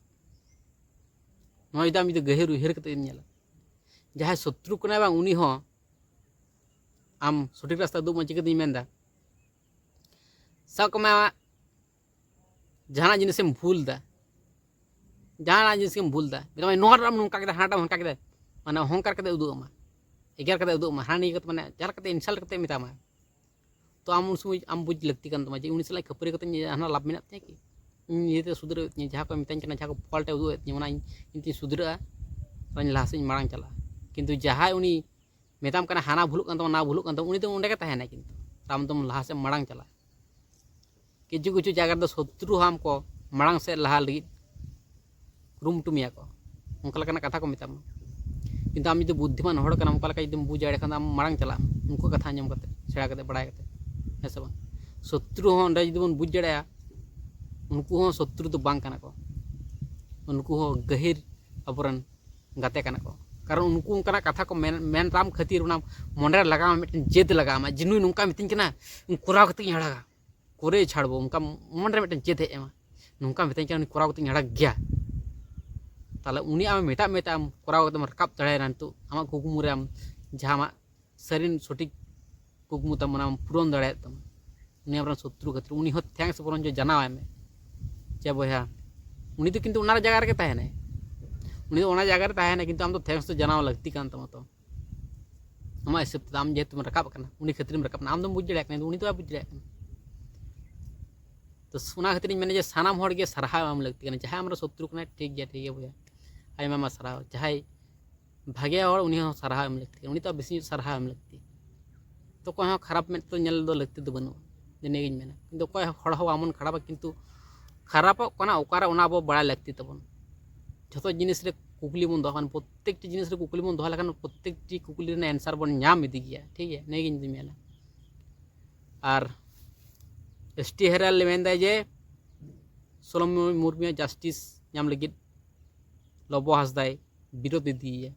ᱱᱚᱣᱟ ᱡᱩᱫᱤ ᱟᱢ ᱡᱩᱫᱤ ᱜᱟᱹᱦᱤᱨ ᱩᱭᱦᱟᱹᱨ ᱠᱟᱛᱮ ᱮᱢ ᱧᱮᱞᱟ, ᱡᱟᱦᱟᱸᱭ ᱥᱚᱛᱨᱩ ᱠᱟᱱᱟᱭ ᱵᱟᱝ, ᱩᱱᱤ ᱦᱚᱸ ᱟᱢ ᱥᱚᱴᱷᱤᱠ ᱨᱟᱥᱛᱟ ᱩᱫᱩᱜ ᱟᱢᱟ᱾ ᱪᱤᱠᱟᱹᱛᱤᱧ ᱢᱮᱱᱫᱟ, ᱥᱟᱵ ᱠᱟᱜ ᱢᱮ, ᱟᱢᱟᱜ ᱡᱟᱦᱟᱱᱟᱜ ᱡᱤᱱᱤᱥᱮᱢ ᱵᱷᱩᱞ ᱮᱫᱟ, ᱡᱟᱦᱟᱱᱟᱜ ᱡᱤᱱᱤᱥ ᱜᱮᱢ ᱵᱷᱩᱞ ᱮᱫᱟ, ᱢᱮᱛᱟᱢᱟᱭ, "ᱱᱚᱣᱟ ᱨᱮ ᱟᱢ ᱱᱚᱝᱠᱟ ᱠᱮᱫᱟ, ᱦᱟᱱᱟᱴᱟᱜ ᱮᱢ ᱦᱟᱱᱠᱟ ᱠᱮᱫᱟ", ᱢᱟᱱᱮ ᱦᱚᱝᱠᱟᱨ ᱠᱟᱛᱮ ᱩᱫᱩᱜ ᱟᱢᱟ, ᱮᱜᱮᱨ ᱠᱟᱛᱮ ᱩᱫᱩᱜ ᱟᱢᱟ, ᱦᱟᱱᱟ ᱱᱤᱭᱟᱹ ᱠᱟᱛᱮ, ᱢᱟᱱᱮ ᱡᱟᱦᱟᱸ ᱞᱮᱠᱟᱛᱮ ᱤᱱᱥᱟᱞᱴ ᱠᱟᱛᱮ ᱢᱮᱛᱟᱢᱟ᱾ ᱛᱚ ᱟᱢ ᱩᱱ ᱥᱚᱢᱚᱭ ᱟᱢ ᱵᱩᱡᱽ ᱞᱟᱹᱠᱛᱤ ᱠᱟᱱ ᱛᱟᱢᱟ ᱡᱮ ᱩᱱᱤ ᱥᱟᱞᱟᱜ ᱠᱷᱟᱹᱯᱟᱹᱨᱤ ᱠᱟᱛᱮ ᱤᱧᱟᱹᱜ ᱡᱟᱦᱟᱱᱟᱜ ᱞᱟᱵᱷ ᱢᱮᱱᱟᱜ ᱛᱤᱧᱟ ᱠᱤ? ᱤᱧ ᱱᱤᱡᱮᱛᱮ ᱥᱩᱫᱷᱟᱹᱨ ᱦᱩᱭᱩᱜ ᱛᱤᱧᱟᱹ, ᱡᱟᱦᱟᱸ ᱠᱚ ᱢᱤᱛᱟᱹᱧ ᱠᱟᱱᱟ, ᱡᱟᱦᱟᱸ ᱠᱚ ᱯᱷᱚᱞᱴ ᱮ ᱩᱫᱩᱜ ᱮᱫ ᱛᱤᱧᱟᱹ, ᱚᱱᱟ ᱤᱧ, ᱤᱧ ᱛᱤᱧ ᱥᱩᱫᱷᱟᱹᱨᱟᱹᱜᱼᱟ, ᱟᱨᱤᱧ ᱞᱟᱦᱟ ᱥᱮᱫ ᱤᱧ ᱢᱟᱲᱟᱝ ᱪᱟᱞᱟᱜᱼᱟ᱾ ᱠᱤᱱᱛᱩ ᱡᱟᱦᱟᱸᱭ ᱩᱱᱤ ᱢᱮᱛᱟᱢ ᱠᱟᱱᱟ, "ᱦᱟᱱᱟ ᱵᱷᱩᱞᱩᱜ ᱠᱟᱱ ᱛᱟᱢᱟ, ᱱᱟ ᱵᱷᱩᱞᱩᱜ ᱠᱟᱱ ᱛᱟᱢᱟ", ᱩᱱᱤ ᱫᱚ ᱚᱸᱰᱮ ᱜᱮ ᱛᱟᱦᱮᱱᱟᱭ, ᱠᱤᱱᱛᱩ ᱟᱢ ᱫᱚᱢ ᱞᱟᱦᱟ ᱥᱮᱫ ᱢᱟᱲᱟᱝ ᱪᱟᱞᱟᱜᱼᱟ᱾ ᱠᱤᱪᱷᱩ ᱠᱤᱪᱷᱩ ᱡᱟᱭᱜᱟ ᱨᱮᱫᱚ ᱥᱚᱛᱨᱩ ᱦᱚᱸ ᱟᱢ ᱠᱚ ᱢᱟᱲᱟᱝ ᱥᱮᱫ ᱞᱟᱦᱟ ᱞᱟᱹᱜᱤᱫ ᱠᱩᱨᱩᱢᱩᱴᱩ ᱢᱮᱭᱟ ᱠᱚ, ᱚᱱᱠᱟ ᱞᱮᱠᱟᱱᱟᱜ ᱠᱟᱛᱷᱟ ᱠᱚ ᱢᱮᱛᱟᱢᱟ᱾ ᱠᱤᱱᱛᱩ ᱟᱢ ᱡᱩᱫᱤ ᱵᱩᱫᱽᱫᱷᱤᱢᱟᱱ ᱦᱚᱲ ᱠᱟᱱᱟᱢ, ᱚᱱᱠᱟ ᱞᱮᱠᱟ ᱡᱩᱫᱤᱢ ᱵᱩᱡᱽ ᱫᱟᱲᱮᱭᱟᱜ ᱠᱷᱟᱱ ᱫᱚ ᱟᱢ ᱢᱟᱲᱟᱝ ᱪᱟᱞᱟᱜ ᱟᱢ, ᱩᱱᱠᱩᱣᱟᱜ ᱠᱟᱛᱷᱟ ᱟᱸᱡᱚᱢ ᱠᱟᱛᱮ, ᱥᱮᱬᱟ ᱠᱟᱛᱮ, ᱵᱟᱲᱟᱭ ᱠᱟᱛᱮ, ᱦᱮᱸ ᱥᱮ ᱵᱟᱝ? ᱥᱚᱛᱨᱩ ᱦᱚᱸ ᱚᱸᱰᱮ ᱡᱩᱫᱤ ᱵᱚᱱ ᱵᱩᱡᱽ ᱫᱟᱲᱮᱭᱟᱜᱼᱟ, ᱩᱱᱠᱩ ᱦᱚᱸ ᱥᱚᱛᱨᱩ ᱫᱚ ᱵᱟᱝ ᱠᱟᱱᱟ ᱠᱚ, ᱩᱱᱠᱩ ᱦᱚᱸ ᱜᱟᱹᱦᱤᱨ ᱟᱵᱚᱨᱮᱱ ᱜᱟᱛᱮ ᱠᱟᱱᱟ ᱠᱚ᱾ ᱠᱟᱨᱚᱱ ᱩᱱᱠᱩ ᱚᱱᱠᱟᱱᱟᱜ ᱠᱟᱛᱷᱟ ᱠᱚ ᱢᱮᱱ, ᱢᱮᱱ ᱛᱟᱢ ᱠᱷᱟᱹᱛᱤᱨ ᱚᱱᱟ ᱢᱚᱱᱮ ᱨᱮ ᱞᱟᱜᱟᱣ ᱟᱢᱟ, ᱢᱤᱫᱴᱮᱱ ᱡᱮᱫ ᱞᱟᱜᱟᱣ ᱟᱢᱟ, ᱡᱮ ᱱᱩᱭ ᱱᱚᱝᱠᱟ ᱢᱤᱛᱟᱹᱧ ᱠᱟᱱᱟ, ᱤᱧ ᱠᱚᱨᱟᱣ ᱠᱟᱛᱮ ᱤᱧ ᱟᱲᱟᱜᱟ, ᱠᱚᱨᱮ ᱪᱷᱟᱲᱵᱚ, ᱚᱱᱠᱟ ᱢᱚᱱᱮ ᱨᱮ ᱢᱤᱫᱴᱮᱱ ᱡᱮᱫ ᱦᱮᱡ ᱟᱢᱟ, ᱱᱚᱝᱠᱟ ᱢᱤᱛᱟᱹᱧ ᱠᱟᱱᱟ, ᱩᱱᱤ ᱠᱚᱨᱟᱣ ᱠᱟᱛᱮ ᱤᱧ ᱟᱲᱟᱜ ᱜᱮᱭᱟ᱾ ᱛᱟᱦᱚᱞᱮ ᱩᱱᱤ ᱟᱢᱮ ᱢᱮᱛᱟᱜ ᱢᱮᱛᱟᱜ ᱟᱢ, ᱠᱚᱨᱟᱣ ᱠᱟᱛᱮᱢ ᱨᱟᱠᱟᱵ ᱫᱟᱲᱮᱭᱮᱱᱟ᱾ ᱱᱤᱛᱚᱜ ᱟᱢᱟᱜ ᱠᱩᱠᱢᱩ ᱨᱮ ᱟᱢ ᱡᱟᱦᱟᱸ ᱟᱢᱟᱜ ᱥᱟᱹᱨᱤᱱ ᱥᱚᱴᱷᱤᱠ ᱠᱩᱠᱢᱩ ᱛᱟᱢ, ᱚᱱᱟᱢ ᱯᱩᱨᱚᱱ ᱫᱟᱲᱮᱭᱟᱜ ᱛᱟᱢᱟ᱾ ᱩᱱᱤ ᱟᱢᱨᱮᱱ ᱥᱚᱛᱨᱩ ᱠᱷᱟᱹᱛᱤᱨ ᱩᱱᱤ ᱦᱚᱸ ᱛᱷᱮᱝᱠᱥ ᱵᱚᱨᱚᱱ ᱡᱚ ᱡᱟᱱᱟᱣᱟᱭ ᱢᱮ, ᱪᱮ ᱵᱚᱭᱦᱟ, ᱩᱱᱤ ᱫᱚ ᱠᱤᱱᱛᱩ ᱚᱱᱟ ᱡᱟᱭᱜᱟ ᱨᱮᱜᱮ ᱛᱟᱦᱮᱱᱟᱭ, ᱩᱱᱤ ᱫᱚ ᱚᱱᱟ ᱡᱟᱭᱜᱟ ᱨᱮ ᱛᱟᱦᱮᱱᱟᱭ, ᱠᱤᱱᱛᱩ ᱟᱢ ᱫᱚ ᱛᱷᱮᱝᱠᱥ ᱫᱚ ᱡᱟᱱᱟᱣ ᱞᱟᱹᱠᱛᱤ ᱠᱟᱱ ᱛᱟᱢᱟ᱾ ᱛᱚ ᱟᱢᱟᱜ ᱦᱤᱥᱟᱹᱵ ᱛᱮᱫᱚ ᱟᱢ ᱡᱮᱦᱮᱛᱩᱢ ᱨᱟᱠᱟᱵ ᱟᱠᱟᱱᱟ, ᱩᱱᱤ ᱠᱷᱟᱹᱛᱤᱨᱮᱢ ᱨᱟᱠᱟᱵ ᱮᱱᱟ, ᱟᱢ ᱫᱚᱢ ᱵᱩᱡᱽ ᱫᱟᱲᱮᱭᱟᱜ ᱠᱟᱱᱟ, ᱠᱤᱱᱛᱩ ᱩᱱᱤ ᱫᱚ ᱵᱟᱭ ᱵᱩᱡᱽ ᱫᱟᱲᱮᱭᱟᱜ ᱠᱟᱱᱟ᱾ ᱛᱚ ᱚᱱᱟ ᱠᱷᱟᱹᱛᱤᱨ ᱤᱧ ᱢᱮᱱᱟ ᱡᱮ ᱥᱟᱱᱟᱢ ᱦᱚᱲ ᱜᱮ ᱥᱟᱨᱦᱟᱣ ᱮᱢ ᱞᱟᱹᱠᱛᱤ ᱠᱟᱱᱟ᱾ ᱡᱟᱦᱟᱸᱭ ᱟᱢᱨᱮᱱ ᱥᱚᱛᱨᱩ ᱠᱟᱱᱟᱭ, ᱴᱷᱤᱠ ᱜᱮᱭᱟ, ᱴᱷᱤᱠ ᱜᱮᱭᱟ ᱵᱚᱭᱦᱟ, ᱟᱭᱢᱟ ᱟᱭᱢᱟ ᱥᱟᱨᱦᱟᱣ᱾ ᱡᱟᱦᱟᱸᱭ ᱵᱷᱟᱜᱮ ᱦᱚᱲ, ᱩᱱᱤ ᱦᱚᱸ ᱥᱟᱨᱦᱟᱣ ᱮᱢ ᱞᱟᱹᱠᱛᱤ ᱠᱟᱱᱟ, ᱩᱱᱤ ᱛᱚ ᱵᱮᱥᱤ ᱧᱚᱜ ᱥᱟᱨᱦᱟᱣ ᱮᱢ ᱞᱟᱹᱠᱛᱤ᱾ ᱛᱚ ᱚᱠᱚᱭ ᱦᱚᱸ ᱠᱷᱟᱨᱟᱯ ᱢᱮᱫ ᱛᱮ ᱧᱮᱞ ᱫᱚ ᱞᱟᱹᱠᱛᱤ ᱫᱚ ᱵᱟᱹᱱᱩᱜᱼᱟ, ᱡᱮ ᱱᱤᱭᱟᱹᱜᱤᱧ ᱢᱮᱱᱟ᱾ ᱠᱤᱱᱛᱩ ᱚᱠᱚᱭ ᱦᱚᱲ ᱦᱚᱸ ᱵᱟᱵᱚᱱ ᱠᱷᱟᱨᱟᱯᱟ, ᱠᱤᱱᱛᱩ ᱠᱷᱟᱨᱟᱯᱚᱜ ᱠᱟᱱᱟ ᱚᱠᱟᱨᱮ, ᱚᱱᱟ ᱟᱵᱚ ᱵᱟᱲᱟᱭ ᱞᱟᱹᱠᱛᱤ ᱛᱟᱵᱚᱱ᱾ ᱡᱷᱚᱛᱚ ᱡᱤᱱᱤᱥ ᱨᱮ ᱠᱩᱠᱞᱤ ᱵᱚᱱ ᱫᱚᱦᱚ ᱠᱷᱟᱱ, ᱯᱨᱚᱛᱛᱮᱠᱴᱤ ᱡᱤᱱᱤᱥ ᱨᱮ ᱠᱩᱠᱞᱤ ᱵᱚᱱ ᱫᱚᱦᱚ ᱞᱮᱠᱷᱟᱱ, ᱯᱨᱚᱛᱛᱮᱠᱴᱤ ᱠᱩᱠᱞᱤ ᱨᱮᱱᱟᱜ answer ᱵᱚᱱ ᱧᱟᱢ ᱤᱫᱤ ᱜᱮᱭᱟ, ᱴᱷᱤᱠ ᱜᱮᱭᱟ? ᱱᱤᱭᱟᱹᱜᱤᱧ ᱢᱮᱱᱟ᱾ ᱟᱨ ᱮᱥ ᱴᱤ ᱦᱮᱨᱟᱞ ᱢᱮᱱᱫᱟᱭ ᱡᱮ ᱥᱚᱞᱚᱢ ᱢᱩᱨᱢᱩᱭᱟᱜ justice ᱧᱟᱢ ᱞᱟᱹᱜᱤᱫ ᱞᱚᱵᱚ ᱦᱟᱸᱥᱫᱟᱭ ᱵᱤᱨᱳᱫ ᱤᱫᱤᱭᱮᱭᱟ᱾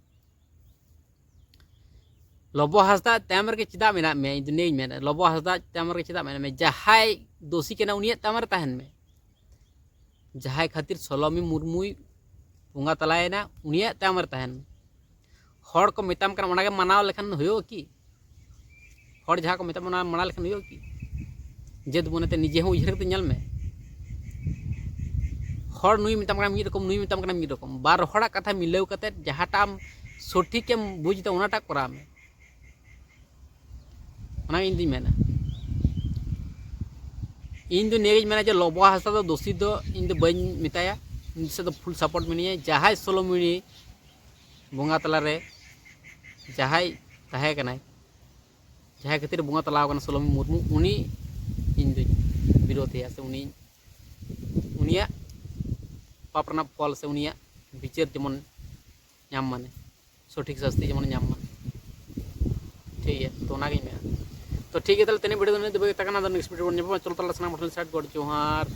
ᱞᱚᱵᱚ ᱦᱟᱸᱥᱫᱟ ᱛᱟᱭᱚᱢ ᱨᱮᱜᱮ ᱪᱮᱫᱟᱜ ᱢᱮᱱᱟᱜ ᱢᱮᱭᱟ? ᱤᱧ ᱫᱚ ᱱᱤᱭᱟᱹᱧ ᱢᱮᱱᱟ, ᱞᱚᱵᱚ ᱦᱟᱸᱥᱫᱟ ᱛᱟᱭᱚᱢ ᱨᱮᱜᱮ ᱪᱮᱫᱟᱜ ᱢᱮᱱᱟᱜ ᱢᱮᱭᱟ? ᱡᱟᱦᱟᱸᱭ ᱫᱳᱥᱤ ᱠᱟᱱᱟ, ᱩᱱᱤᱭᱟᱜ ᱛᱟᱭᱚᱢ ᱨᱮ ᱛᱟᱦᱮᱱ ᱢᱮ᱾ ᱡᱟᱦᱟᱸᱭ ᱠᱷᱟᱹᱛᱤᱨ ᱥᱚᱞᱚᱢᱤ ᱢᱩᱨᱢᱩᱭ ᱵᱚᱸᱜᱟ ᱛᱟᱞᱟᱭᱮᱱᱟ, ᱩᱱᱤᱭᱟᱜ ᱛᱟᱭᱚᱢ ᱨᱮ ᱛᱟᱦᱮᱱ ᱢᱮ᱾ ᱦᱚᱲ ᱠᱚ ᱢᱮᱛᱟᱢ ᱠᱟᱱᱟ, ᱚᱱᱟᱜᱮ ᱢᱟᱱᱟᱣ ᱞᱮᱠᱷᱟᱱ ᱦᱩᱭᱩᱜᱼᱟ ᱠᱤ? ᱦᱚᱲ ᱡᱟᱦᱟᱸ ᱠᱚ ᱢᱮᱛᱟᱢᱟ, ᱚᱱᱟ ᱢᱟᱱᱟᱣ ᱞᱮᱠᱷᱟᱱ ᱦᱩᱭᱩᱜᱼᱟ ᱠᱤ? ᱡᱟᱹᱛ ᱢᱚᱱᱮᱛᱮ ᱱᱤᱡᱮ ᱦᱚᱸ ᱩᱭᱦᱟᱹᱨ ᱠᱟᱛᱮ ᱧᱮᱞ ᱢᱮ᱾ ᱦᱚᱲ ᱱᱩᱭ ᱢᱮᱛᱟᱢ ᱠᱟᱱᱟ ᱢᱤᱫ ᱨᱚᱠᱚᱢ, ᱱᱩᱭ ᱢᱮᱛᱟᱢ ᱠᱟᱱᱟ ᱢᱤᱫ ᱨᱚᱠᱚᱢ, ᱵᱟᱨ ᱦᱚᱲᱟᱜ ᱠᱟᱛᱷᱟ ᱢᱤᱞᱟᱹᱣ ᱠᱟᱛᱮ ᱡᱟᱦᱟᱸᱴᱟᱜ ᱟᱢ ᱥᱚᱴᱷᱤᱠᱮᱢ ᱵᱩᱡᱽ ᱮᱫᱟ, ᱚᱱᱟᱴᱟᱜ ᱠᱚᱨᱟᱣ ᱢᱮ᱾ ᱚᱱᱟ ᱤᱧ ᱫᱩᱧ ᱢᱮᱱᱟ᱾ ᱤᱧ ᱫᱚ ᱱᱤᱭᱟᱹᱜᱤᱧ ᱢᱮᱱᱟ ᱡᱮ ᱞᱚᱵᱚ ᱦᱟᱸᱥᱫᱟ ᱫᱚ ᱫᱳᱥᱤ ᱫᱚ ᱤᱧ ᱫᱚ ᱵᱟᱹᱧ ᱢᱮᱛᱟᱭᱟ᱾ ᱤᱧ ᱥᱮᱫ ᱫᱚ full support ᱢᱮᱱᱟᱧᱟ᱾ ᱡᱟᱦᱟᱸᱭ ᱥᱚᱞᱚᱢᱤᱱᱤ ᱵᱚᱸᱜᱟ ᱛᱟᱞᱟᱨᱮ ᱡᱟᱦᱟᱸᱭ ᱛᱟᱦᱮᱸ ᱠᱟᱱᱟᱭ, ᱡᱟᱦᱟᱸᱭ ᱠᱷᱟᱹᱛᱤᱨ ᱵᱚᱸᱜᱟ ᱛᱟᱞᱟᱣ ᱠᱟᱱᱟ ᱥᱚᱞᱚᱢᱤ ᱢᱩᱨᱢᱩ, ᱩᱱᱤ ᱤᱧ ᱫᱚᱧ ᱵᱤᱨᱳᱫᱷᱮᱭᱟ, ᱥᱮ ᱩᱱᱤ, ᱩᱱᱤᱭᱟᱜ ᱯᱟᱯ ᱨᱮᱱᱟᱜ ᱯᱷᱚᱞ ᱥᱮ ᱩᱱᱤᱭᱟᱜ ᱵᱤᱪᱟᱹᱨ ᱡᱮᱢᱚᱱ ᱧᱟᱢ ᱢᱟᱱᱮ, ᱥᱚᱴᱷᱤᱠ ᱥᱟᱥᱛᱤ ᱡᱮᱢᱚᱱ ᱧᱟᱢ ᱢᱟᱱᱮ᱾ ᱴᱷᱤᱠ ᱜᱮᱭᱟ, ᱛᱚ ᱚᱱᱟᱜᱤᱧ ᱢᱮᱱᱟ᱾ ᱛᱚ ᱴᱷᱤᱠ ᱜᱮᱭᱟ, ᱛᱟᱦᱚᱞᱮ ᱛᱮᱦᱮᱧ video ᱫᱚ ᱱᱤᱱᱟᱹᱜ ᱫᱷᱟᱹᱵᱤᱡ ᱜᱮ ᱛᱟᱦᱮᱸ ᱠᱟᱱᱟ᱾ ᱟᱫᱚ next video ᱵᱚᱱ ᱧᱟᱯᱟᱢᱟ᱾ ᱪᱚᱞᱚ ᱛᱟᱦᱚᱞᱮ ᱥᱟᱱᱟᱢ ᱦᱚᱲ ᱴᱷᱮᱱ ᱥᱟᱭᱤᱰ ᱜᱚᱰ ᱡᱚᱦᱟᱨ᱾